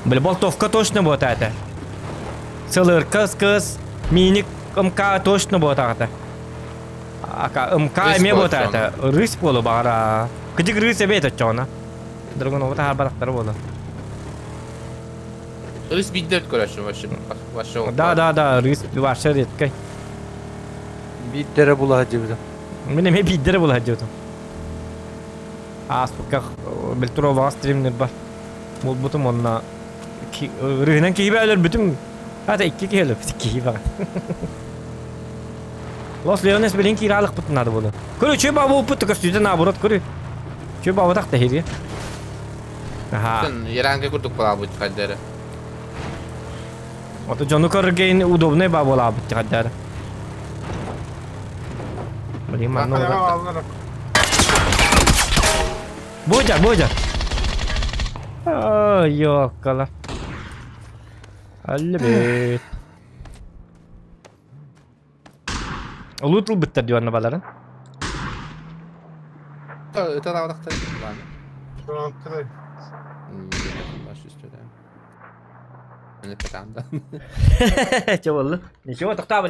Били болтовка точно буота этэ. Сылырка кыс, миник МК точно буота этэ. Ака МК эмиэ буота этэ. Рыс буолу баара. Кыдьык рыс эбиэ этэ чоҕуна. Драгунова таһаарбатахтара буолу. Рыс биирдэ көрөччү вообще. Вообще. Да, да, да, рыс вообще редкой. Биирдэрэ була сылдьыбытым. Мин эмиэ биирдэрэ була сылдьыбытым. Ааспыкка Бельтроваҕа стримнирбар булбутум уонна ырыһынан киһибэ өлөрбүтүм. Ата икки киһи өлөрбүт киһи баҕа. Лос Леонес билин киирэ алыкпытын наада буолу. Көрү чү бабы уппут көстүүтэ наоборот көрү. Чү бабытах тэһири. Аха. Яранга курдук балаабыт хайдары. Ото дьону көргейин удобный ба буолаабыт хайдары. Блин, манна Бодя, Бодя. Ой, ёкала. Аллебет. Лут ылбыттар диэн баларын. Это равнахтар. Чё болду? Ничего, тоқтаа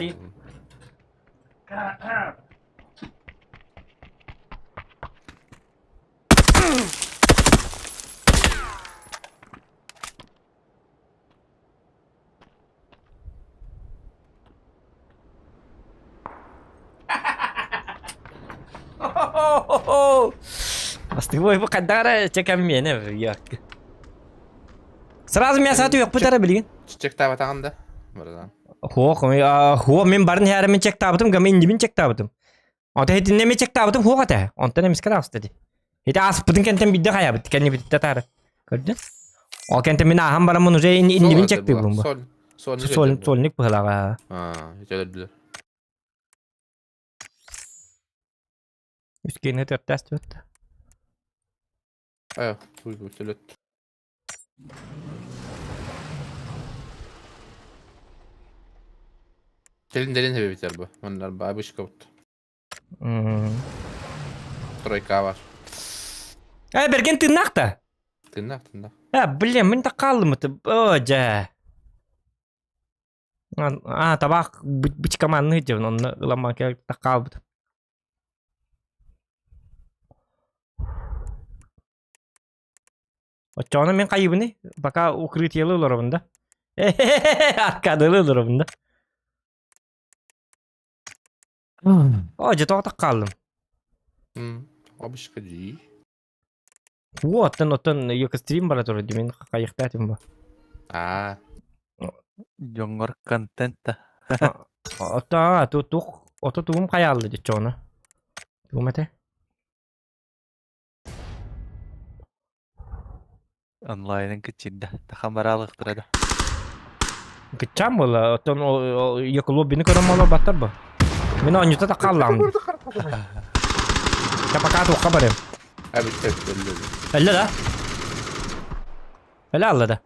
Бастыгой бу кадара чекаммене як. Сразу мясо атыйык бутара билигин. Чектаабатаҕын да? Бырдан. Хуох, хуох мен барын хәрәмен чектаабытым, гама индибин чектаабытым. Онто хитинне ме чектаабытым хуох ата. Онтон эмискэ таҕыста ди. Ити ааспытын кэнтэн бидде хайабыт, кэнни битте тары. Көрдүн? Ол кэнтэн мин ааһан бараммын уже индибин чектыыбын бу. Соль. Сольник. Соль, сольник быһылаҕа. Аа, итэлэрдилэр. Үскене төртәс төрт. Э, туй бу төлөт. Телин делин хэбитер бу. Маннар бабышка бут. Тройка бар. Э, берген тыыннаах да. Тынна, тынна. Э, блин, мин да хааллым это. О, дьэ. А, табаах бычкаманны дьон, онно ыламман хаалбыт. Оччоҕуна мин хайыбыный? Пока укрытиелы олоробун да. Аркадылы олоробун да. О, дьэ тоҕо хааллым. Бабушка дии. Вот, оттон екострим бара турар дии, мин хайыхтаатым бу. Аа. Дьоҥҥор контент да. Ото, тух, ото тугум хайаалла дьоччоҕуна. Тугум этэ? Онлайнын кыччырда. Тахан бараалыктара да. Кыччаан буола, оттон еколоббины көрөн буола баттар бу. Мин оонньута да хааллаҕым. Та пока туохха барыам. Эбит эбит Эллэ да? Элэ алла да?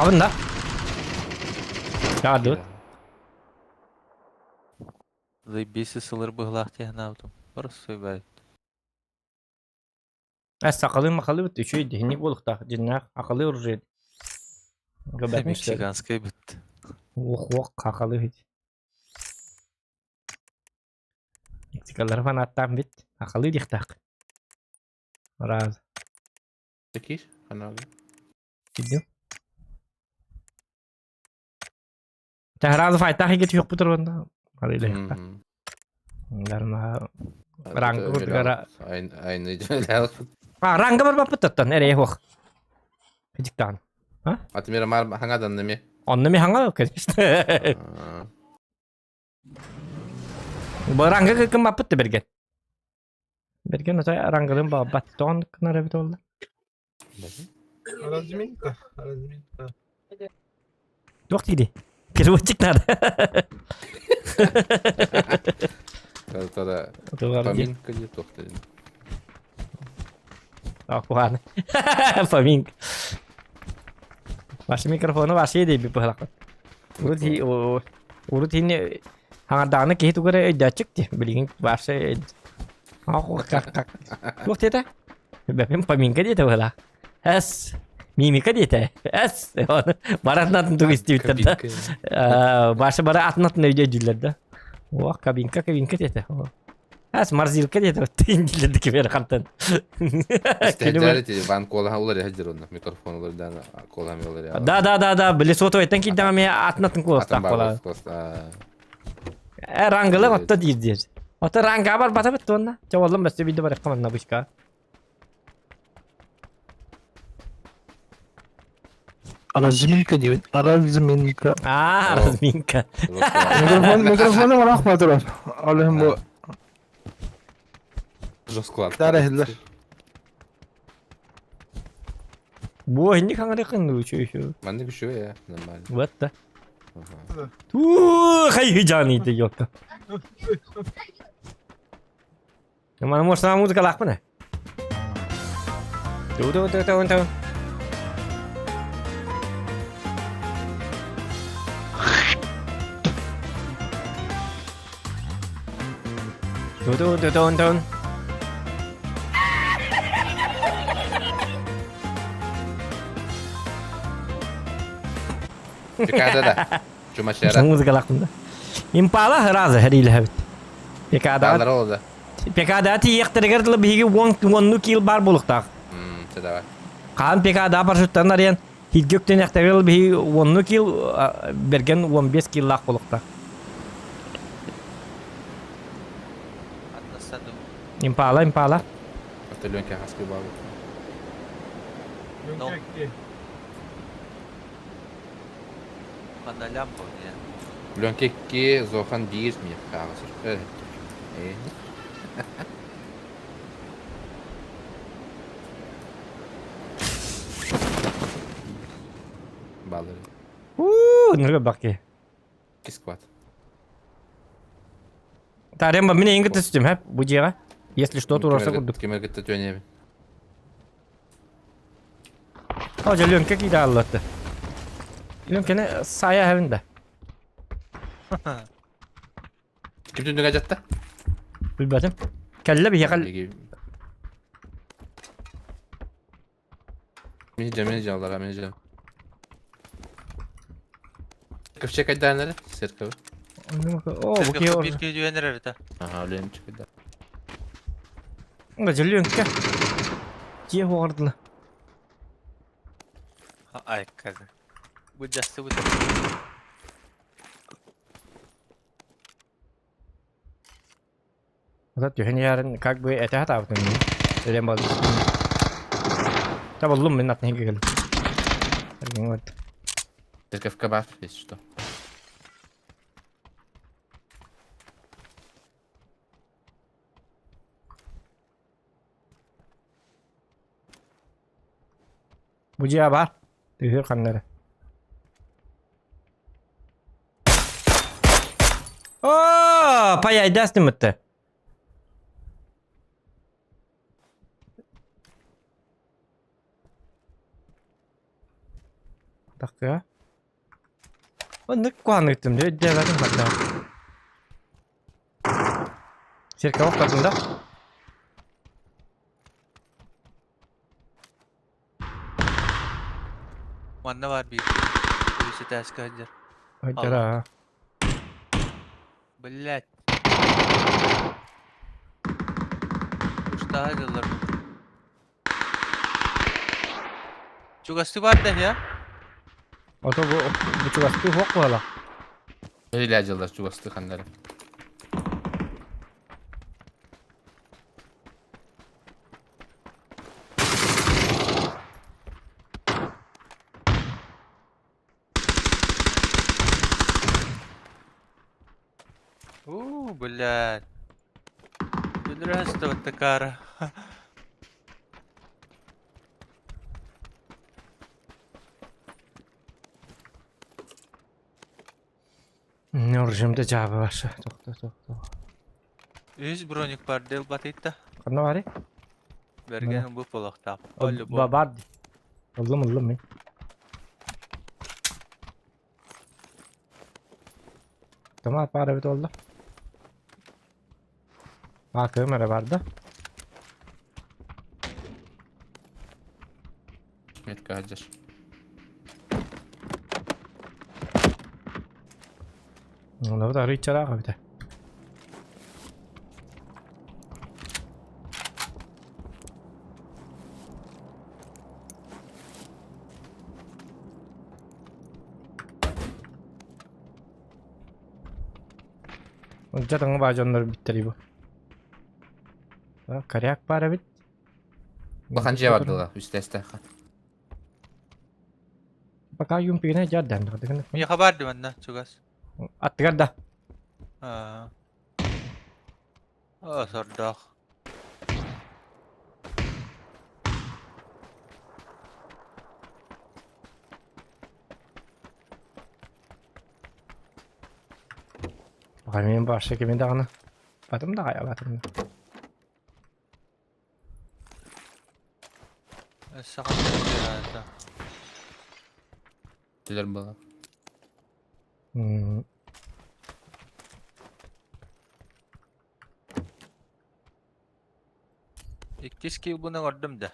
Хабын да? Яа, Заебись сылыр быһылаах диэн Просто бэрт. Эс сакалы махалы бит үчүй дихинник буолуктаах дьиннээх акалы оружие. Мексиканскай бит. Уох-уох хахалы хит. Лексикалары фанаттаах бит. Хахалы диэхтээх. Раз. Такие? Аналог. Видел? Сразу файтах иге түһүөхпүт турбанда. Арыйлайхта. Дарна ранга курдугара. Айны А ранга барбаппыт таттан эрэй хуох. Хидиктаан. А? Атмира мар хангадан неме? Онно ми ханга, конечно. Бу ранга кыкын баппыт да берген. Берген отой рангалын бабат тоон кынар эбит олла. Разминка, разминка. Туох дири? Переводчик надо. Тогда поминка не туох дири. Ладно. Поминка. Ваши микрофоны ваши дейби быһалакпыт. Урут урут хинне хаҥардаҕына киһи тугу эрэ өйдөөччүк дии. Билигин ваши Туох диэтэ? Бэпин поминка диэтэ быһалаах. Эс мимика диэтэ. Эс бары атын тугу истибиттэр да. Башы бары атын атын өйдөйдүллэр да. О, кабинка, кабинка диэтэ. Эс морзилка диэтэ. Тиндилерди кибер хантан. Ван колаха улар яһдыр онно микрофон улар да колаха улар. Да, да, да, да, били сотовайтан кийдэҕэ ме атын атын куоластаах буолаа. Э, рангылы отто диир диир. Ото ранга бар бата бит туонна. Чэ оллом бөссө биирдэ барыахха манна бычка. Разминка диэбит. Разминка. Аа, разминка. Микрофон, микрофону барах турар. Ол иһин бу Жестколар. Тара иһиллэр. Бу инник хаҥарыаххын дуу үчү Маннык үчүгэй ээ, нормально. Вот да. Туу, хайы жан идиотка. Мана может сама музыка лахпына? Ту ту ту ту ту. Ту ту ту ту ту. Декада да. Чумашера. Музыкалаахпын да. Импала ырааза хэриилэһэбит. Пекадаҕа Баалара ол да. Пекадаҕа тиийиэхтэригэр дылы биһиги уон уонну киил баар буолуохтаах. Чэ давай. Хаан пекадаҕа парашюттан арыйан хиргэ үктэнэхтэригэр дылы биһиги уонну киил бэргэн 15 кииллаах буолуохтаах. Импала, импала. Ленке хаски бабы. Манна лямпа Ленке ки зохан биир ми хаҕасыр. Баллар. Уу, нырга баки. Кискват. Таремба, мин эйигин кытта түстүм, хэп, бу дьиэҕэ. Если что, туруорса курдук. Кимер кытта түөнебин. О, дьэ, Ленка киирэ хааллатты. Ленканы саайа эһэбин да. Ким түннүгэ дьатта? Билбэтим. Кэллэ биһиэхэ Мин дьэ, мин дьэ, аллара, мин дьэ. Ковчег айдаан церковь. О, бу киһи Биир киһи дьүһэн эрэр этэ. Ага, блин, чекайда. Дьэ, Ленка. Дьиэ хуоҕардыла. Айка. Бу дьастыбыт. Ата түһэн иһэрин как бы этэ сатаабытым мин. Өлөн буоллум. Табыллым мин атын иһин кэлим. Вот. Церковка бар, если что. Бу дьиэ баар. Түһүр ханна эрэ. Оо, паяйдаас диммитте. Такка. Оннук куһаҕаннык ыттым дии, өйдөөбөтүм ханна. Сиркэ охтотун да? Манна баар биир. Үс этээскэ сылдьар. Дьара. Блять. Устаһа дыллар. Чугастыы бар да я? Ото бу бу чугастыы хуох буола. Öyle дьыллар чугастыы ханнары. У, блядь. Здравствуй, такара. Оружием да дьаабы барса. Тохто, тохто. Үс броник бар дел батыйта. Ханна баарый? Берген бу полохтаап. Ба бар дии. Ыллым, ыллым мин. Томат баар эбит буолла. Аакыым эрэ бар да. Метка сылдьар. Онно арыйчалаах эбитэ. Дьадаҥы баа дьоннор бүттэр бу. Коряк баар эбит. Улахан дьиэ бардыла, үстэстэххэ. Пока юмпигіне жардам. Миэхэ баар дии манна чугас. Аттыгар да. Аа. Оо, сордоох. Пока мен барша кемен даҕаны. Батым да хайа батым да. Өссө ханна Түлер была. Иккис килбын оҥордум да.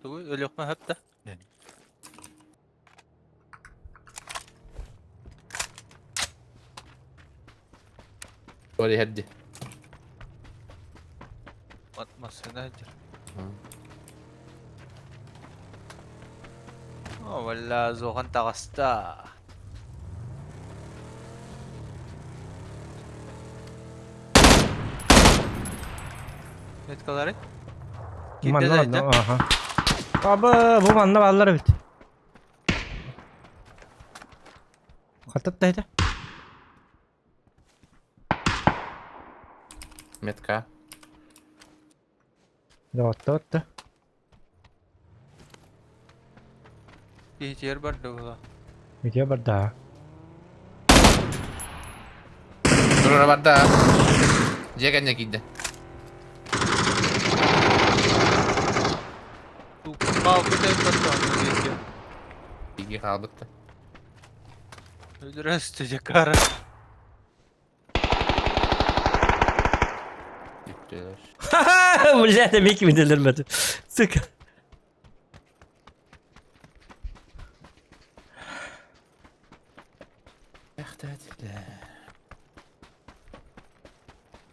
Тугу өлүөхпүн сөп да. Ори herdi. Массыына сылдьар. О, валла зохан таҕыста. Меткалары? Киирдэ Манна да дьэ? аха. Аба, бу манна бааллар эбит. Хатат да этэ. Метка. Отта, отта. Киһитигэр барда буолуо. Видео барда. Турура барда. Дьиэ кэннэ киирдэ. Хаалбыт эбит диэки. Икки хаалбыт да. Здравствуйте, Кара. Бүттүлэр. Бля, это Микки меделермedi. Сука.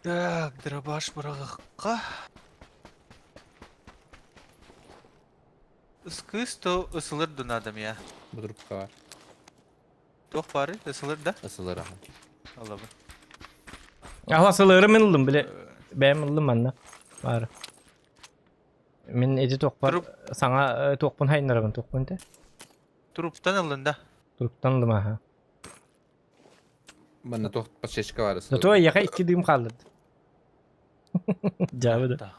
Так, дробаш быраҕыахха. Ыс то ысылыр дунадам я. Бу трубка бар. Туох баарый? Ысылыр да? Ысылыр ахан. Алабын. Ала сылырым ыллым, биле. Бэйэм ыллым манна. Бар. Мин эти туохпар Труп. саҥа туохпун хайыннарабын туохпун те. Труптан ыллын да. Туруктан ыллым аха. Манна туох подсечка бар Да то яха икки дым хаалларды. Дьаабы да.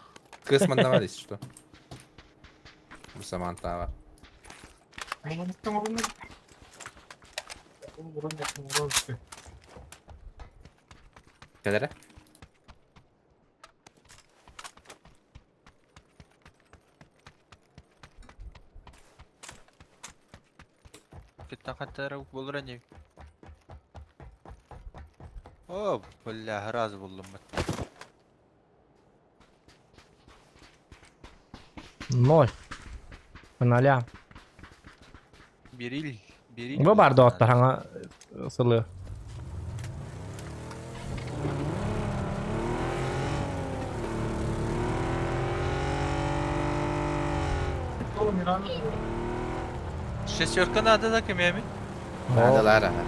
Кыс манна бар если что. Бу самаан бар. Кэлэрэ? Киттан хаттара буолар ини. О, бля, раз буллум. Ноль. По нолям. Берил. Бу бар доҕоттор хаҥа сылы. Шестерка надо да кимиэмит? Надалар аха.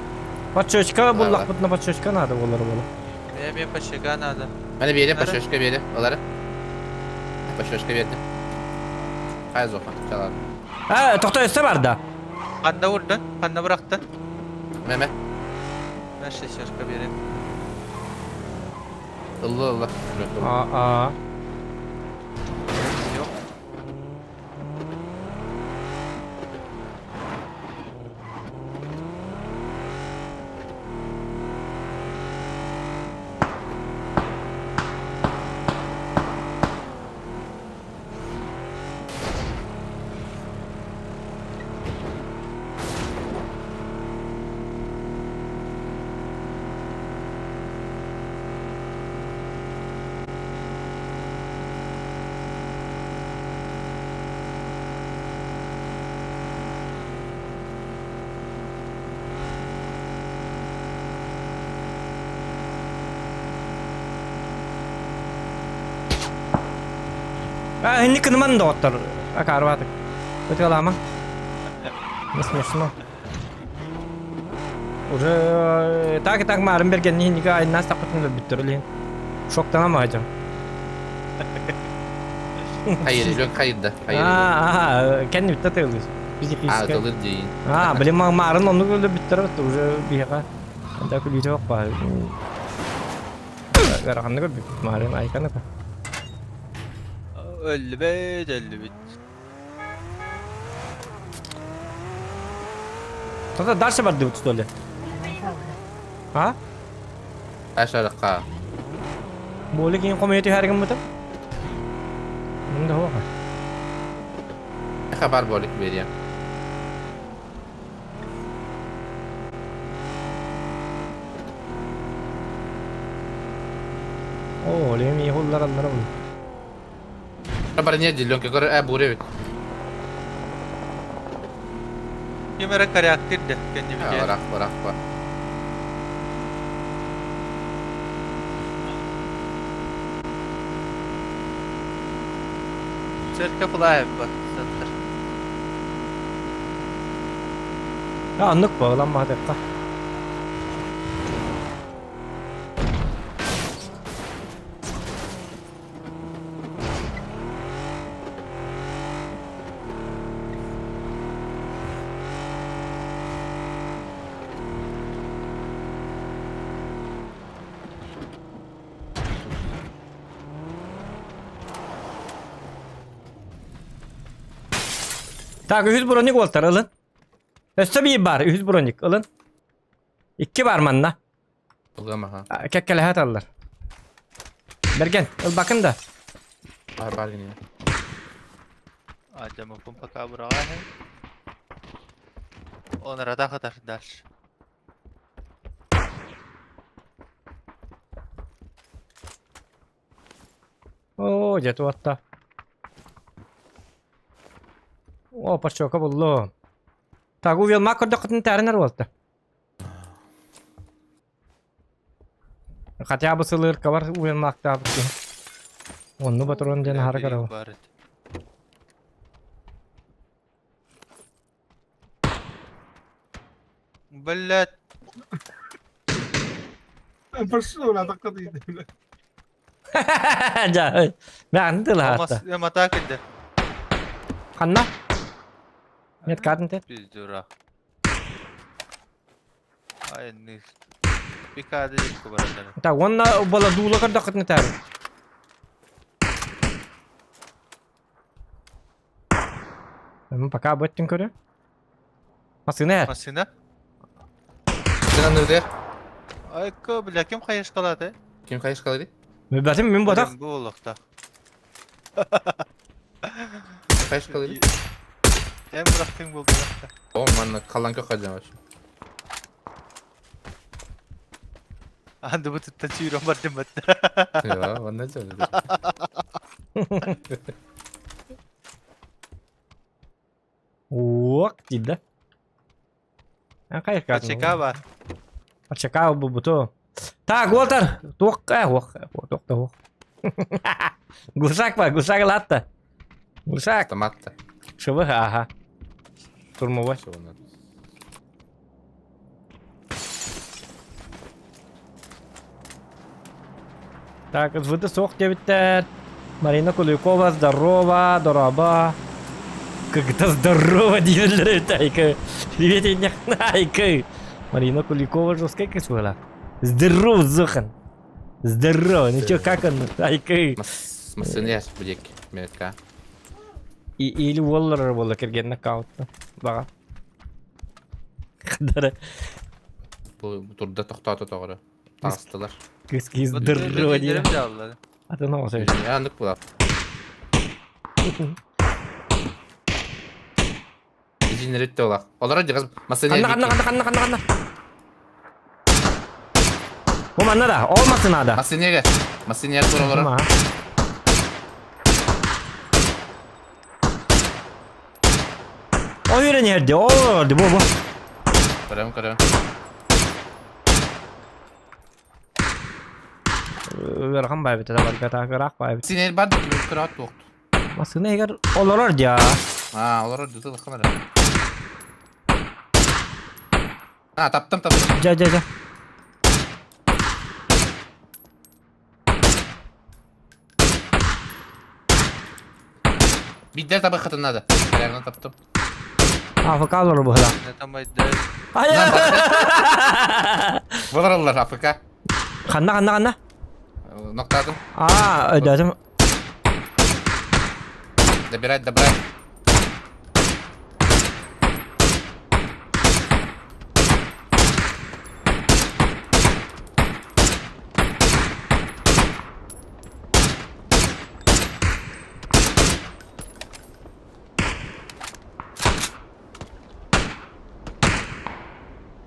Подчечка буллахпытына подчечка надо болар болу. Эмиэ подчека надо. Мені бере, подчечка бере. Олары. Подчечка бердим. Хай зоха, чалар. А, тохто өссө бар да. Ханна урдun? Ханна бырахтын? Меме. Мен шестерка берем. Ылла ылла. А, а. Yok. А, инник кыныман доҕоттор. Акаарбаатык. Ытыалаама. Не смешно. Уже так и так маарым берген иһиннигэ айнаас таппытын өлбүттэр илин. Шоктанам аһадьым. Хайыр, лөк хайырда. Хайыр. А, кэннибиттэ тыылыыр. А, Физически. тылыр дейін. А, блин, маарын оннук өлбүттэр уже биһиэхэ. Да күлүүтэ бах баар. Ыараханнык өлбүппүт маарын айканы. Өллүбүт, өллүбүт. Тогда дальше бардыбыт, что ли? А? Ашарыққа. Боли кийин хомуйа түһэргин бутым. Мында хоға. Хабар болик берем. О, леми холлар аллар ол. Хабар не делен, көр ә буре бит. Ким эрэ коряктыр да, кэннибитигэр. Барақ, барақ, бар. Церковь лайв бар, центр. А, аннык бағыланма депка. Так, үһүс броник уолтар ылын. Өссө биир бар, үһүс броник ылын. Икки бар манна. Ылгам аха. Кэккэлэһэ аталлар. Берген, ылбакын да. Бар бар гине. Адьаммыппын пока быраҕа иһин. Онората хатар дальше. Оо, дьэ туотта. Оо, парчока буллум. Так, увелма көрдөххүтүн таарынар буолта. Хотя бы сылыыркабар уелмаактаабыт киһи. Онну батырон диэн аһара Бля, көрөбүн. баар этэ. Блядь. Пошел, атакка дейді. Дьэ, мэҕин тылаһаатта. Мата кэллэ. Ханна? Нет, каатын Пиздюра. Ай, не. Пикады дик баратар. Так, уонна буола дуула көрдөххүтүнэ таарын. Пока бөттүн көрө. Массыына эр. Массыына? Сен анырдыр. Айка, бля, ким хайышкалады? Ким хайышкалады? Билбэтим мин ботах. Бу олохта. Хайышкалады? Эм бырахтың болду. О, манна калан кök хадьам вообще. Анды бу тутта чүйрөн бардым бат. Я, онна жолу. Уок дейді. Хайа Ачека бар. Ачека бу. Так, Уолтер, туох туох туох туох. Гусак бар, гусак латта. Гусак. Автомат-то. Шыбы, ага. Штурмовой. Всё, надо. Так, СВД суох диэбиттэр. Марина Куликова, здорово, дороба. Когда здорово дииллэр эбит, айка. Привет, айка. Марина Куликова жесткая кысыла. Здорово, Зохан. Здорово, ну чё, как он? Айка. Массыны будет метка. И, или Уоллер буолла кэргэн нокаутта. Баҕа. Хадара. Бу турда тохтоото тоҕоро. Таҕыстылар. Кыыс киһи здорово диир. Атын оҕо сөп. Анык була. Изинеритте олақ. Олара дьыгас массыны. Ханна ханна ханна ханна ханна ханна. О манна да, ол массына да. Массынеге. Массынеге тур олара. О үөрэнэрди, ол бу бу. Көрөм көрөм. Ыарахан баайбыт это барга так ыраах баайбыт. Синер бар да ким көрөт туохту. Массына эгер олорор дьа. А, олорор дытыл ханара. А, таптым таптым. Дьа дьа дьа. Бидде табы хатын надо. Реально таптым. АФК олорор быһыла. Ай! Болороллар АФК. Ханна ханна ханна. Ноктадым. А, өйдөөтүм. Добирать, добрать.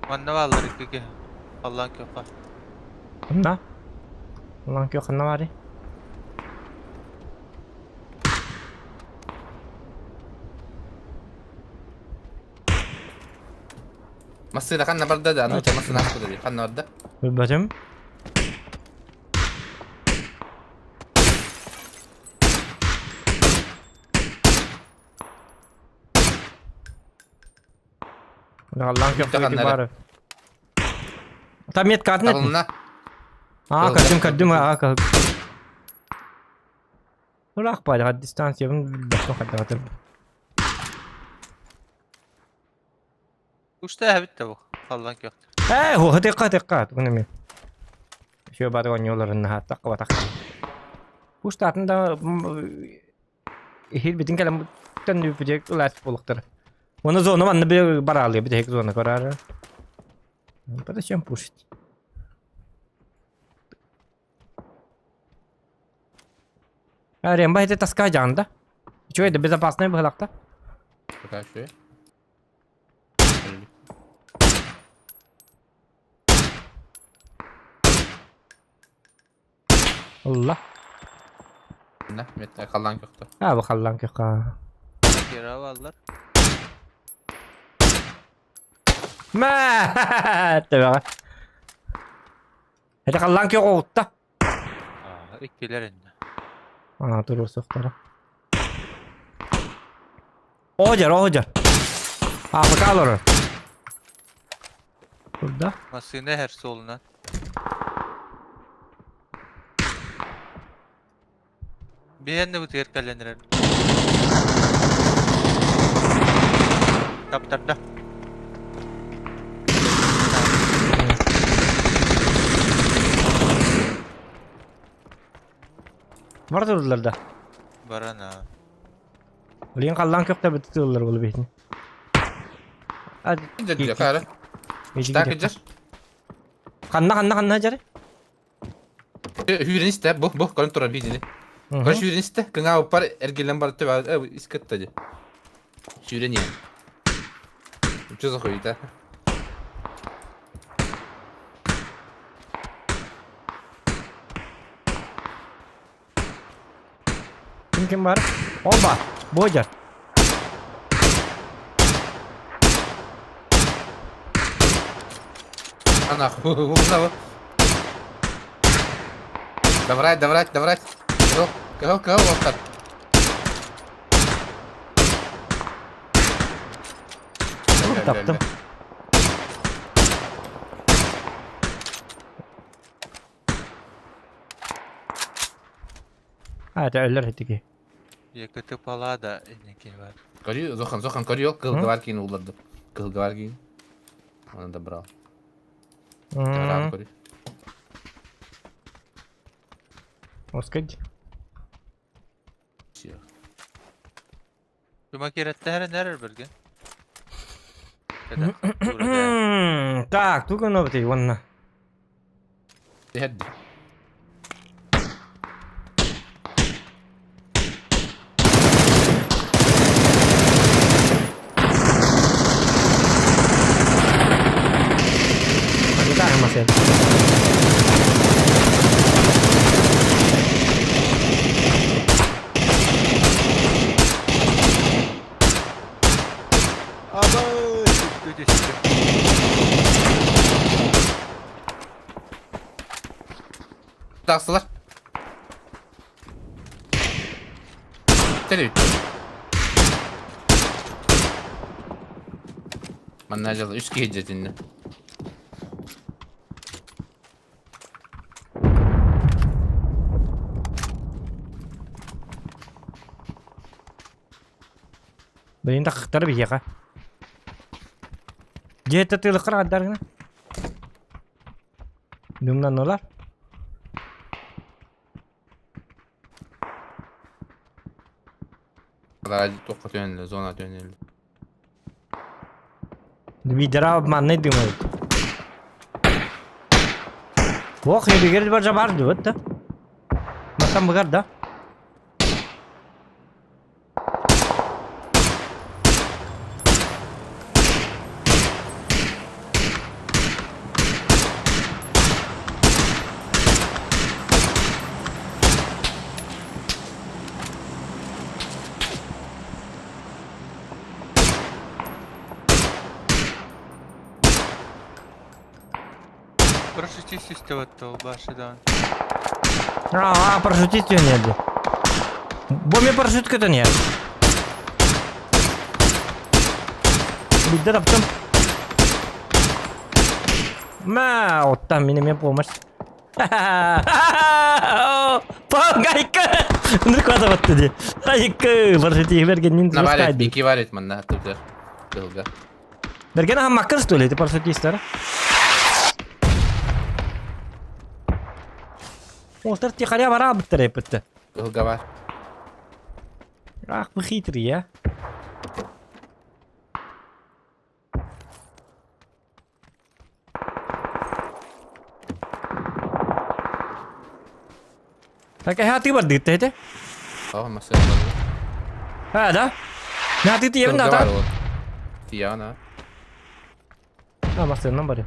Манна бааллар икки Аллаан көхө. Ханна? Улан кö ханна бары. Массыына ханна барда да, ну массыына аспыда дии. Ханна барда. Билбэтим. Аллаан көх Ханна бары. Там метка атын Табылына. А, көрдүм, көрдүм, а, көрдүм. Ыраах баайдаҕа дистанциябын билбэппин хайдаҕатыр. Ушта эбит да бу. Аллаан көх. Ээ, хуха тыкка тыкка, тугун эми. Шө бары оонньууларын наһаа тахха Пуштатын да иһил битин кэлэн төннүбүтүк ылаат буолуктар. Оны зона манна бир бараалыы бит зона көрөр. Зачем пушить? А, Ремба это таска жанда. Чё это безопасный быһылакта? Пока еще. Allah. Ne? Метка халлаан көхтө. Ha bu халлан көхка. Кера бааллар. Мә! Тэбэ. Это халлан көх оғытта. Иккилер инде. А, тур соқтары. Ожар, ожар. А, пока олорор. Burada. Массыына һэр суолунан. Биһиэннэ бу тигэр кэлэнэрэр. Таптарда. Бар турдулар да. Барана. Билин халлан көктө бит турдулар бул битин. А, Кара. Так идешь? Ханна ханна ханна жары. Хүрен исте, бу бу көрөн турар бидини. Көрө хүрен исте, кыңа бар эргелен бар төбө искетте ди. Хүрен я. Что за хуйта? Ким ким бар? Оба, Божар. А нахуй. Добрать, добрать, добрать. Кого, кого, кого вот так? Таптым. А, это өлөр этики. ЕКТ палада инники бар. Көрүү, Зохан, Зохан, көрүү, кылгы бар киин улларды. Кылгы бар киин. Оны добрал. Ран көрүү. Оскать. Все. Тума кереттәһәрен нәрер берген. Так, туга новый онна. Тэһэрди. Масен. Аба, сүткө түстү. Тахсылар. Тели. Манна дьыл үс киһи дьэтиннэ. Блин, тахтар биһиэхэ. Дьиэтэ тыылыккар адаргына. Думнанулар. Туохха түһэннэ, зона түһэннэ. Видера обманный думают. Ох, не бегер бар жабар вот да. Матам багар да. Парашютист истеватты башыдан. А, парашютист нет. Боме парашютка-то нет. Бидде таптым. Мә, оттан мине помощь. Пангайка! Нұрқада батты де. Айкы, парашютист берген нин На варит, бики варит манна тутер. Кылга. Берген аха маккыр что ли, это парашютисттар. Олтар тихаря бара бітті бітті. Кылга бар. Ах, вы хитрый, я. Так, а ты бар дытты это? О, масса. А, да? На ты ты Кылга на бар та. ол. Тияна. А, масына бар.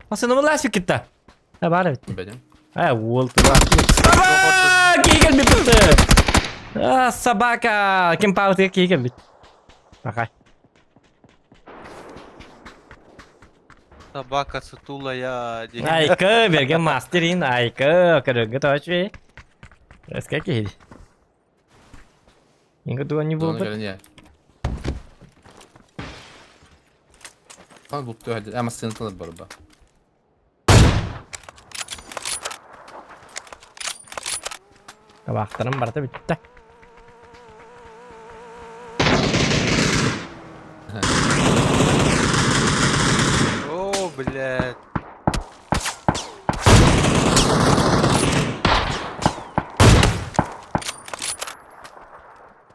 Масына была кетті. А, бар бит. Бедем. А, ол тура. Аба! Кейген бит. А, собака! Кем пауты кейген бит. Бақай. Собака сутулая. Айкы, берген мастерин, айкы, көрөнгө точи. Эске кейди. Инго туга не Зона было. көрүнө. Хан бу төһәдә. Ә масына тылып бар ба. Табақтарым барда битті. О, блядь.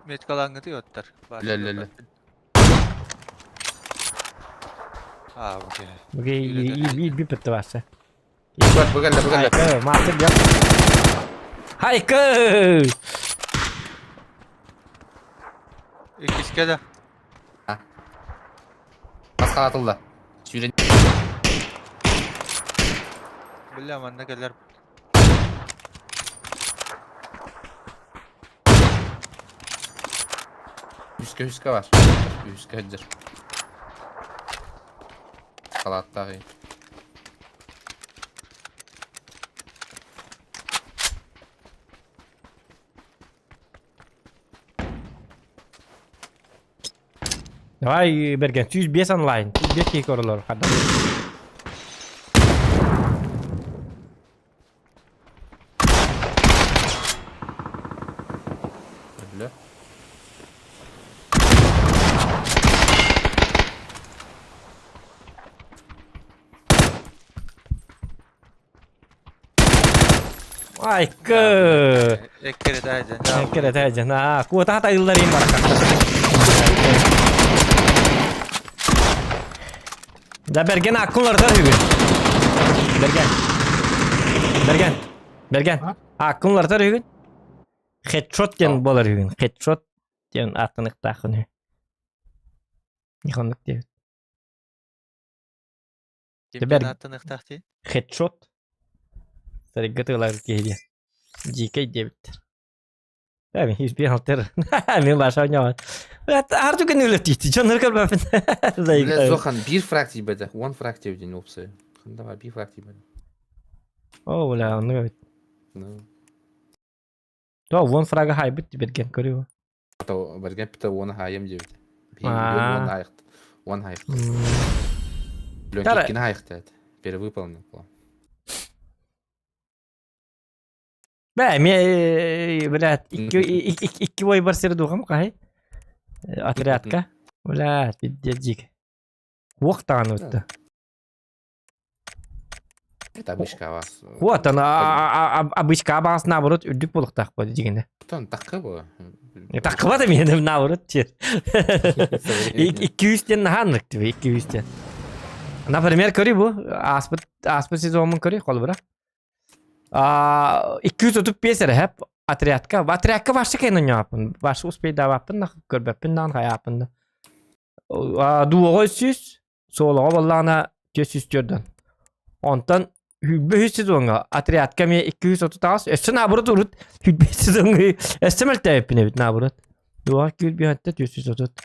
Меткалаңыты оттар. Лә-лә-лә. А, окей. Бүге и битті басы. Бар, бүгәллә, бүгәллә. Айкы, мастер бер. Айкы! Икиске да. Басқа атылды. Сүйрен. Бля, манна келер. Үскә үскә бар. Үскә хәҗер. Халаттагы. Давай, Берген, 105 онлайн. 105 киһи көрөлөр. Хадам. Бля. Айкы! Эккирэтэ Эккирэтэ дьана. Куота хатайыллар им баракка. Да Берген аккунлардар үгүн. Берген. Берген. Берген. Аккунлардар үгүн. Хедшот диэн буолар үгүн. Хедшот диэн ааттаныктаахын үһү. Нихоннук диэбит. Ким ааттаныктаах дии? Хедшот. Сарыгга тыылар киһи диэн. Дьиикэй диэбиттэр. Эми 101 алтыр. Мен баша ойнаман. Ар түгэн үлэттиити. Дьоннор көрбөппүн. Бля, Зохан, биир фраг тиийбэтэ. One фраг диэбитин уопсай. Давай, биир фраг тиийбэтэ. О, бля, оннук эбит. Ну. То, вон фрага хайбыт берген көрүө. То, берген пита уона хаайым диэбит. Уон хайыхт. Уон хайыхт. Лёнки иккини хайыхта Перевыполнил план. Бә, эмиэ, блядь, икки ой бар сири духам каһай. Отрядка. Блядь, пиздец дик. Уох таҕаны утта. Это обычка вас. Вот, она обычка абаҕас наоборот үрдүк буолуохтаах буо дигинэ. Тон такка бу. Таккыба да миэнэ наоборот чер. Икки үстен наһааннык тибе, икки үстен. Например, көрүй бу, ааспыт ааспыт сезонмун көрүй холбура. 235 эрэ хэп отрядка. Отрядка вообще кэнэн оҥоһоппун. Вообще успейдаабаппын да, көрбөппүн даҕаны хайааппын да. Дуоҕа 300, суолаҕа буоллаҕына 404 Онтон сүүрбэ үһүс сезоҥҥа отрядка эмиэ 238, өссө наоборот урут сүүрбэ үс сезоҥҥа өссө мөлтөөбүппүн эбит наоборот. Дуоҕа 205 430.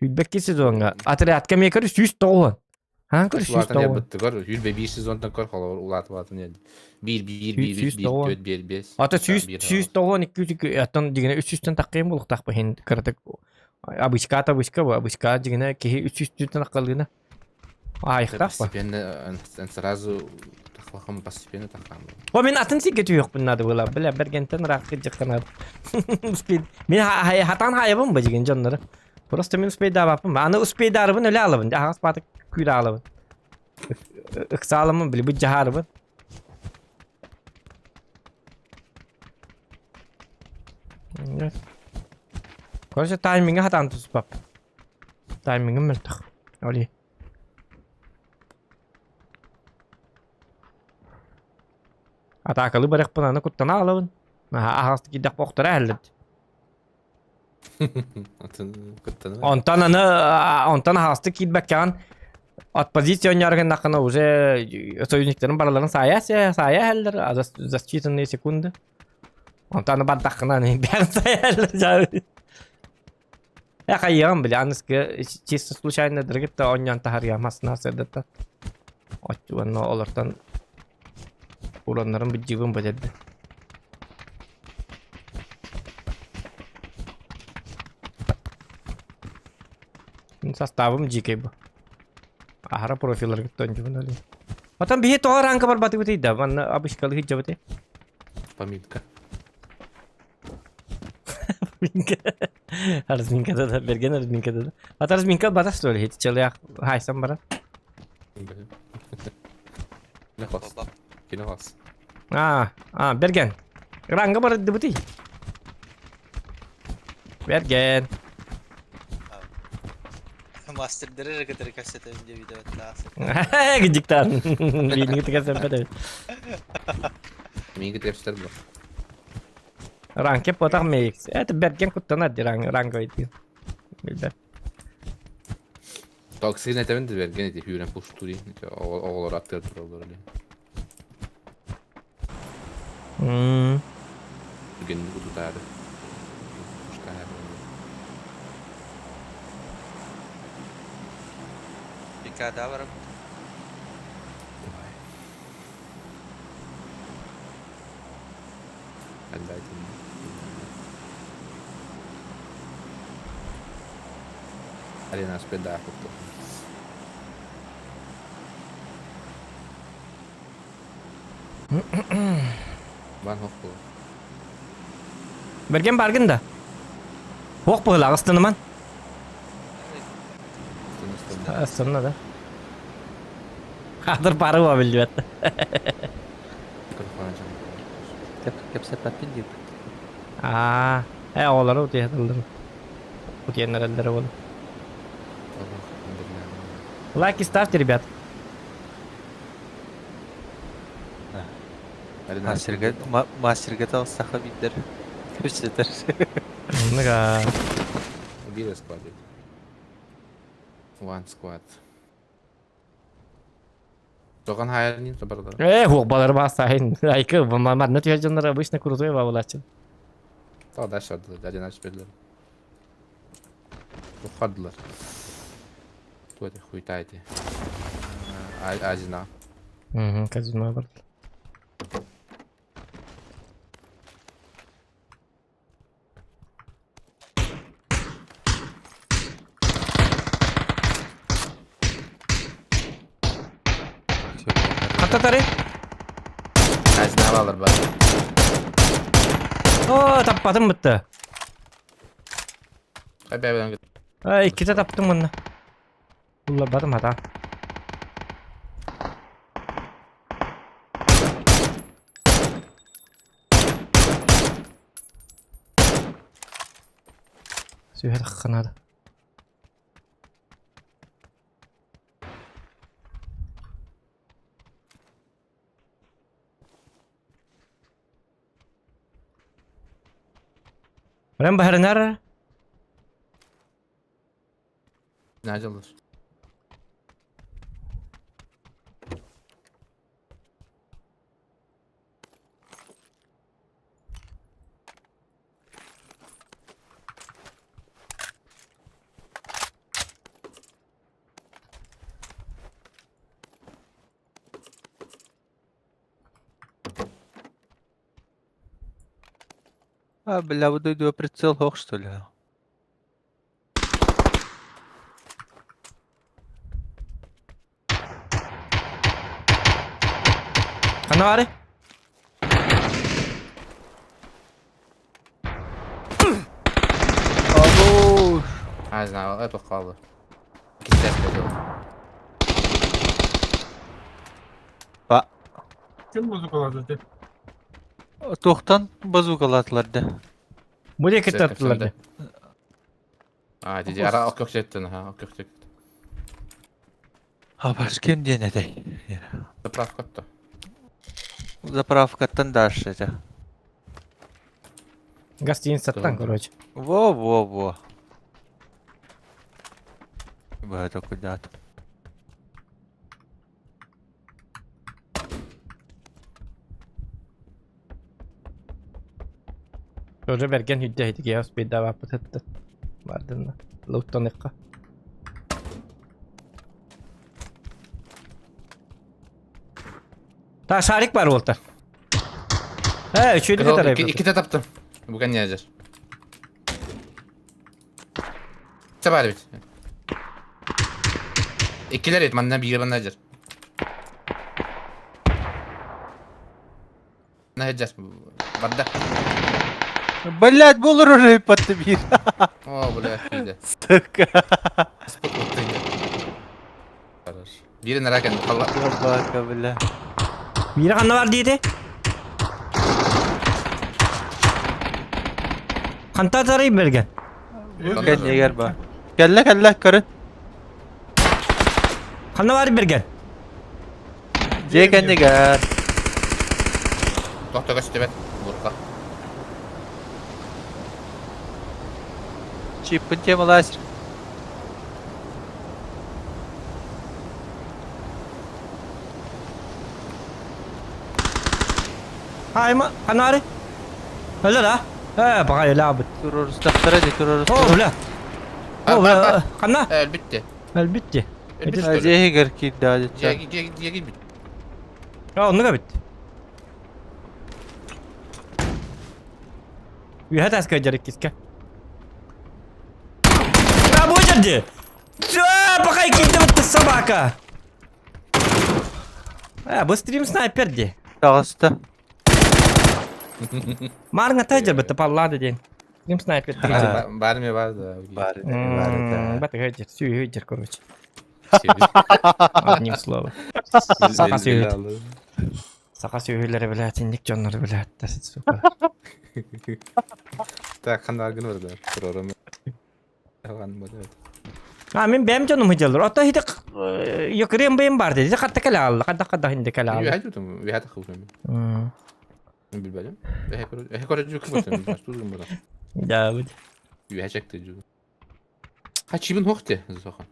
Сүүрбэ икки сезоҥҥа отрядка эмиэ көрү 190. Хаан көр Улаатан 190. ярбыттыгар, сүүрбэ биир сезонтан көр холобур улаатыбатын диэн. Биир, биир, биир, үс, биир, 190. түөрт, биир, биэс. Ата Биир, 100 190 200 оттон дигинэ 300-тэн таххыйым буолуохтаах иһин кыратык обычката обычка бу обычка дигинэ киһи 300-тэн аккалыына аайыктаах ба. Постепенно, сразу тахлахым постепенно таххам. О мин атын сиргэ түһүөхпүн наада буолар бля бэргэнтэн ыраах кырдьыкка наада. Мин хатаан хаайабын ба дигин дьоннору. Просто мин успейдаабаппын. Аны успейдаарыбын өлө алабын. Аһаҕас баатык күүрэ алабын. Ыксааламмын били быдьаһаарыбын. Короче, тайминга хатаан туспап. Таймингым мөлтөх. Оли. Атаакалы барыахпын аны куттана алабын. Аһаҕастык киирдэхпэ охторо эһэллэбит. Онтон аны онтон аһаҕастык киирбэккэҕин от позиция оонньоору гыннаххына уже союзниктарын барыларын саайа саайа иһэллэр за считанные секунды. Онтон аны бардаххына аны бэйэҕин саайа иһэллэр. Э хайыаҕым били аныскы чисто случайно дыргытта оонньоон таһарыам массына сырдыттан. Уонна олортон уроннарын быдьыыбын бөтөрдө. Составым дьиикэй бу. Аһара профиларгыт тончубун олин. Отон биһи тоҕо ранка барбатыбытый да, манна обычкалыы сылдьабытый. Поминка. Разминка. Разминка да, берген разминка да. А разминка бата что ли? Человек хайсан бара. Кино А, а, Берген. Ранга бар дыбытый. Берген. Мастердары же кытары кэпсэтэбин диэбитэ Диктан. Биинги кэпсэппэт Миги кэпсэтэр буо. Ранке потах мейкс. Это Берген куттанар ди ранг ранга өйдүү. Билбэт. Токсин этэбин да Берген эти хүүрэн пуштури. Оҕолор аттыгар тураллар или. Берген утутаары. Пикада барабыт. Давай. Отдайте мне. Арена спеда курдук. Бан хоп буолар. Берген баргын да. Ох быһылаах ыстыныман. Ыстынна да. Хатыр пары ба биллибэт. Кэпсэппэппин диир. Аа, э оҕолору утуйатыллар. Утуйаннараллара буолу. Лайки ставьте, ребят. Мастерга, мастерга таҕыстахха биирдэр кэпсэтэр. Оннуга. Биир squad. One squad. Тоҕон хайарнин табардар. Э, хуох балар басайын. Айкы, манна түһэр дьоннор обычно крутой бабылачын. Та дальше один берлер. Тухардылар. Туох хуйта эти. Азина. Угу, казино бар. Хатта тары? Азина алар бар. О, таппатым бытты. Хай Ай, иккитэ таптым мунна. Улларбатым хата. Сүүһэ тахханаада. Баран баһарынар. Нажалар. А, бля, вот дойду прицел хох, что ли? Ханна баары? Алло! А, знаю, это хаалы. Кистес Ба. Ким музыкалады? Туохтан базукалаатылар да? Бу диэки тартылар да. А, диди, ара оккөксеттен, ха, оккөксет. Абаш кем диэн этэй? Заправка-то. Заправкаттан дальше это. Гостиницаттан, короче. Во-во-во. Это куда-то. Тоже берген хүдде хитиге спидда баппыт хытты. Бардынна. Луттаныкка. Та шарик бар болта. Э, үчүйдү кетер. Иккитэ таптым. Буган не ажар. Бар бит. Иккилер эт, манна биир манна ажар. На ажар. Барда. Блять, был уже подбир. О, бля, иди. Сука. Хорош. Бирин ракен халла. Собака, бля. Биир ханна бар диите? Ханта тарый берген. Кэннигэр ба. Кэллэ кэллэ көрүн. Ханна бар берген. Дьиэ кэннигэр. Тохто көстүбэт. Бурка. Чиппын темалаасыр. Хайма, ханна бары? Өлөр а? Э, баҕа өлаабыт. Турорустахтара дии О, турорустара. бля. О, бля. Ханна? Өлбүттэ. Өлбүт Өлбүт. Дьиэ иһигэр киирдэ адьычча. Дьиэ дьиэ бит. А, оннуга бит. Үһэ таска дьарык киска. А, бу жерде. Пахай киирдэ собака! Э, бу стрим снайпер дии. Таҕыста. Маарыҥа тайдьарбыт паллаада диэн. Стрим снайпер Баар ме бар да. Баар баар этэ. Батыга дьэр, сүүһү дьэр, короче. Одним словом. Саха сүөһү. Саха сүөһүлэрэ билээт, инник дьоннору билээт, сука. Так, ханна гын барда. Турарым. А мин бэйэм дьонум сылдьаллар. Ото ити Йокырыам бэйэм баар дии. Хатта кэлэ аалла. Хадда хадда хинде кэлэ аалла. Үһэ тутум, үһэ тахылтым. Билбэтим. Эһэ көрө жүк бутым. Тузум бута. Да, вот. Үһэ чекти жүк. Ха чибин хохте зоха.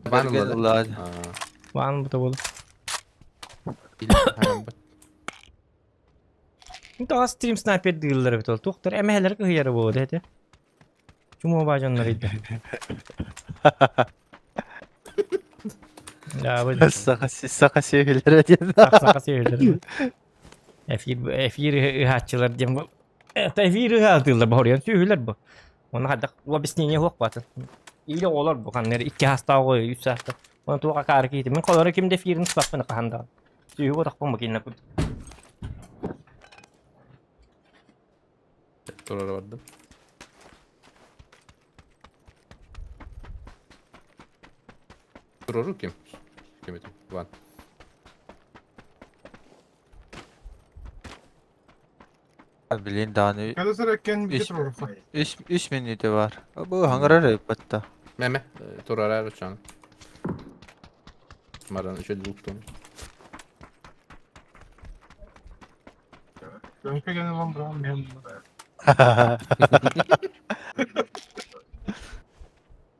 Бан Ылла. Бан бута бол. Тоҕо стрим снайпер дииллэр эбит ол. Туохтар эмэһэлэр кыһыйара буолуо этэ. Чумуо баа дьоннор ыйда. Да, Саха саха сүөһүлэрэ диэн. Саха сүөһүлэрэ. Эфир эфир ыһааччылар диэн бу. Это эфир ыһаатыыллар бу сүөһүлэр бу. Оны хайдах объяснение суох баатын. Или оҕолор бу ханна икки саастаах оҕо үс саастаах. Оны туох акаары киһитин. Мин холоро ким да эфирин туппаппын хаһан даҕаны. Сүөһү ботохпун бу кинилэр курдук. Турара бардым. Турору ким? Ким это? Ван. Билин даҕаны Кэлэ сэреккен Үс- бити турар. үс үс мүнүүтэ бар. Бу хаҥырар эбит Меме, турара ручан. Маран еще луктун. Көҥкө гene lan buram мен.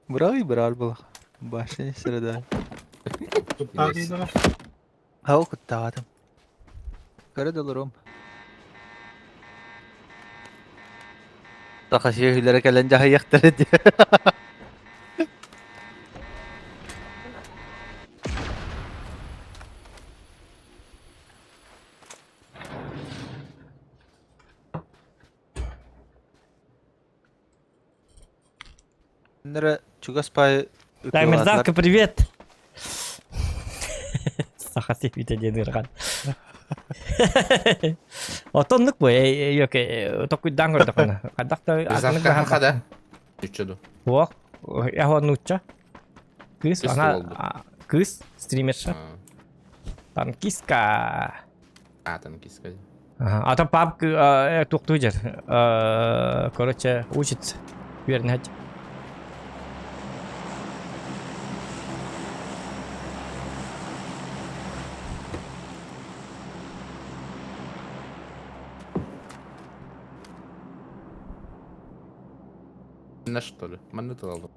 Бырай бырар был. Башня среда. Куттаатыйдара. Хау куттаатым. Көрө долорум. Саха сүөһүлэрэ кэлэн дьаһайыахтара дии. Нера чугас пай Так, мерзавка, привет! Саха сепите диэн ыархан. Отоннук бу, yok, токуйдаан көрдөххүнэ. Хайдах да Мерзавка хада. Үччө Суох, яһо нуучча. Кыыс, Кыыс ана буолбут. кыыс, стримерша. Танкиска. А, танкистка. Ага, А там папка туохтуу дьэр. Короче, учится. Үөрэнэ На что ли? Манны талалым.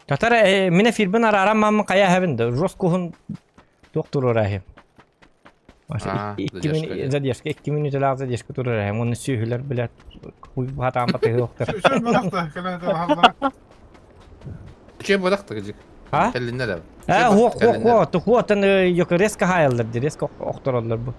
Татар мин эфирбин арааран мааммын хайа эһэбин да жесткуһун туох туруора иһим. А, Икки задержка мин задержка икки мүнүүтэлээх задержка туруора иһим. Уонна сүөһүлэр билэр хатаан батыһыахтар. Үчүгэй бадахта кэлэн этэ Үчүгэй буолах та кыдьык. А? Кэллиннэр Э, хуох хуох хуох хуотан резко хаайаллар ди резко охтороллор бу.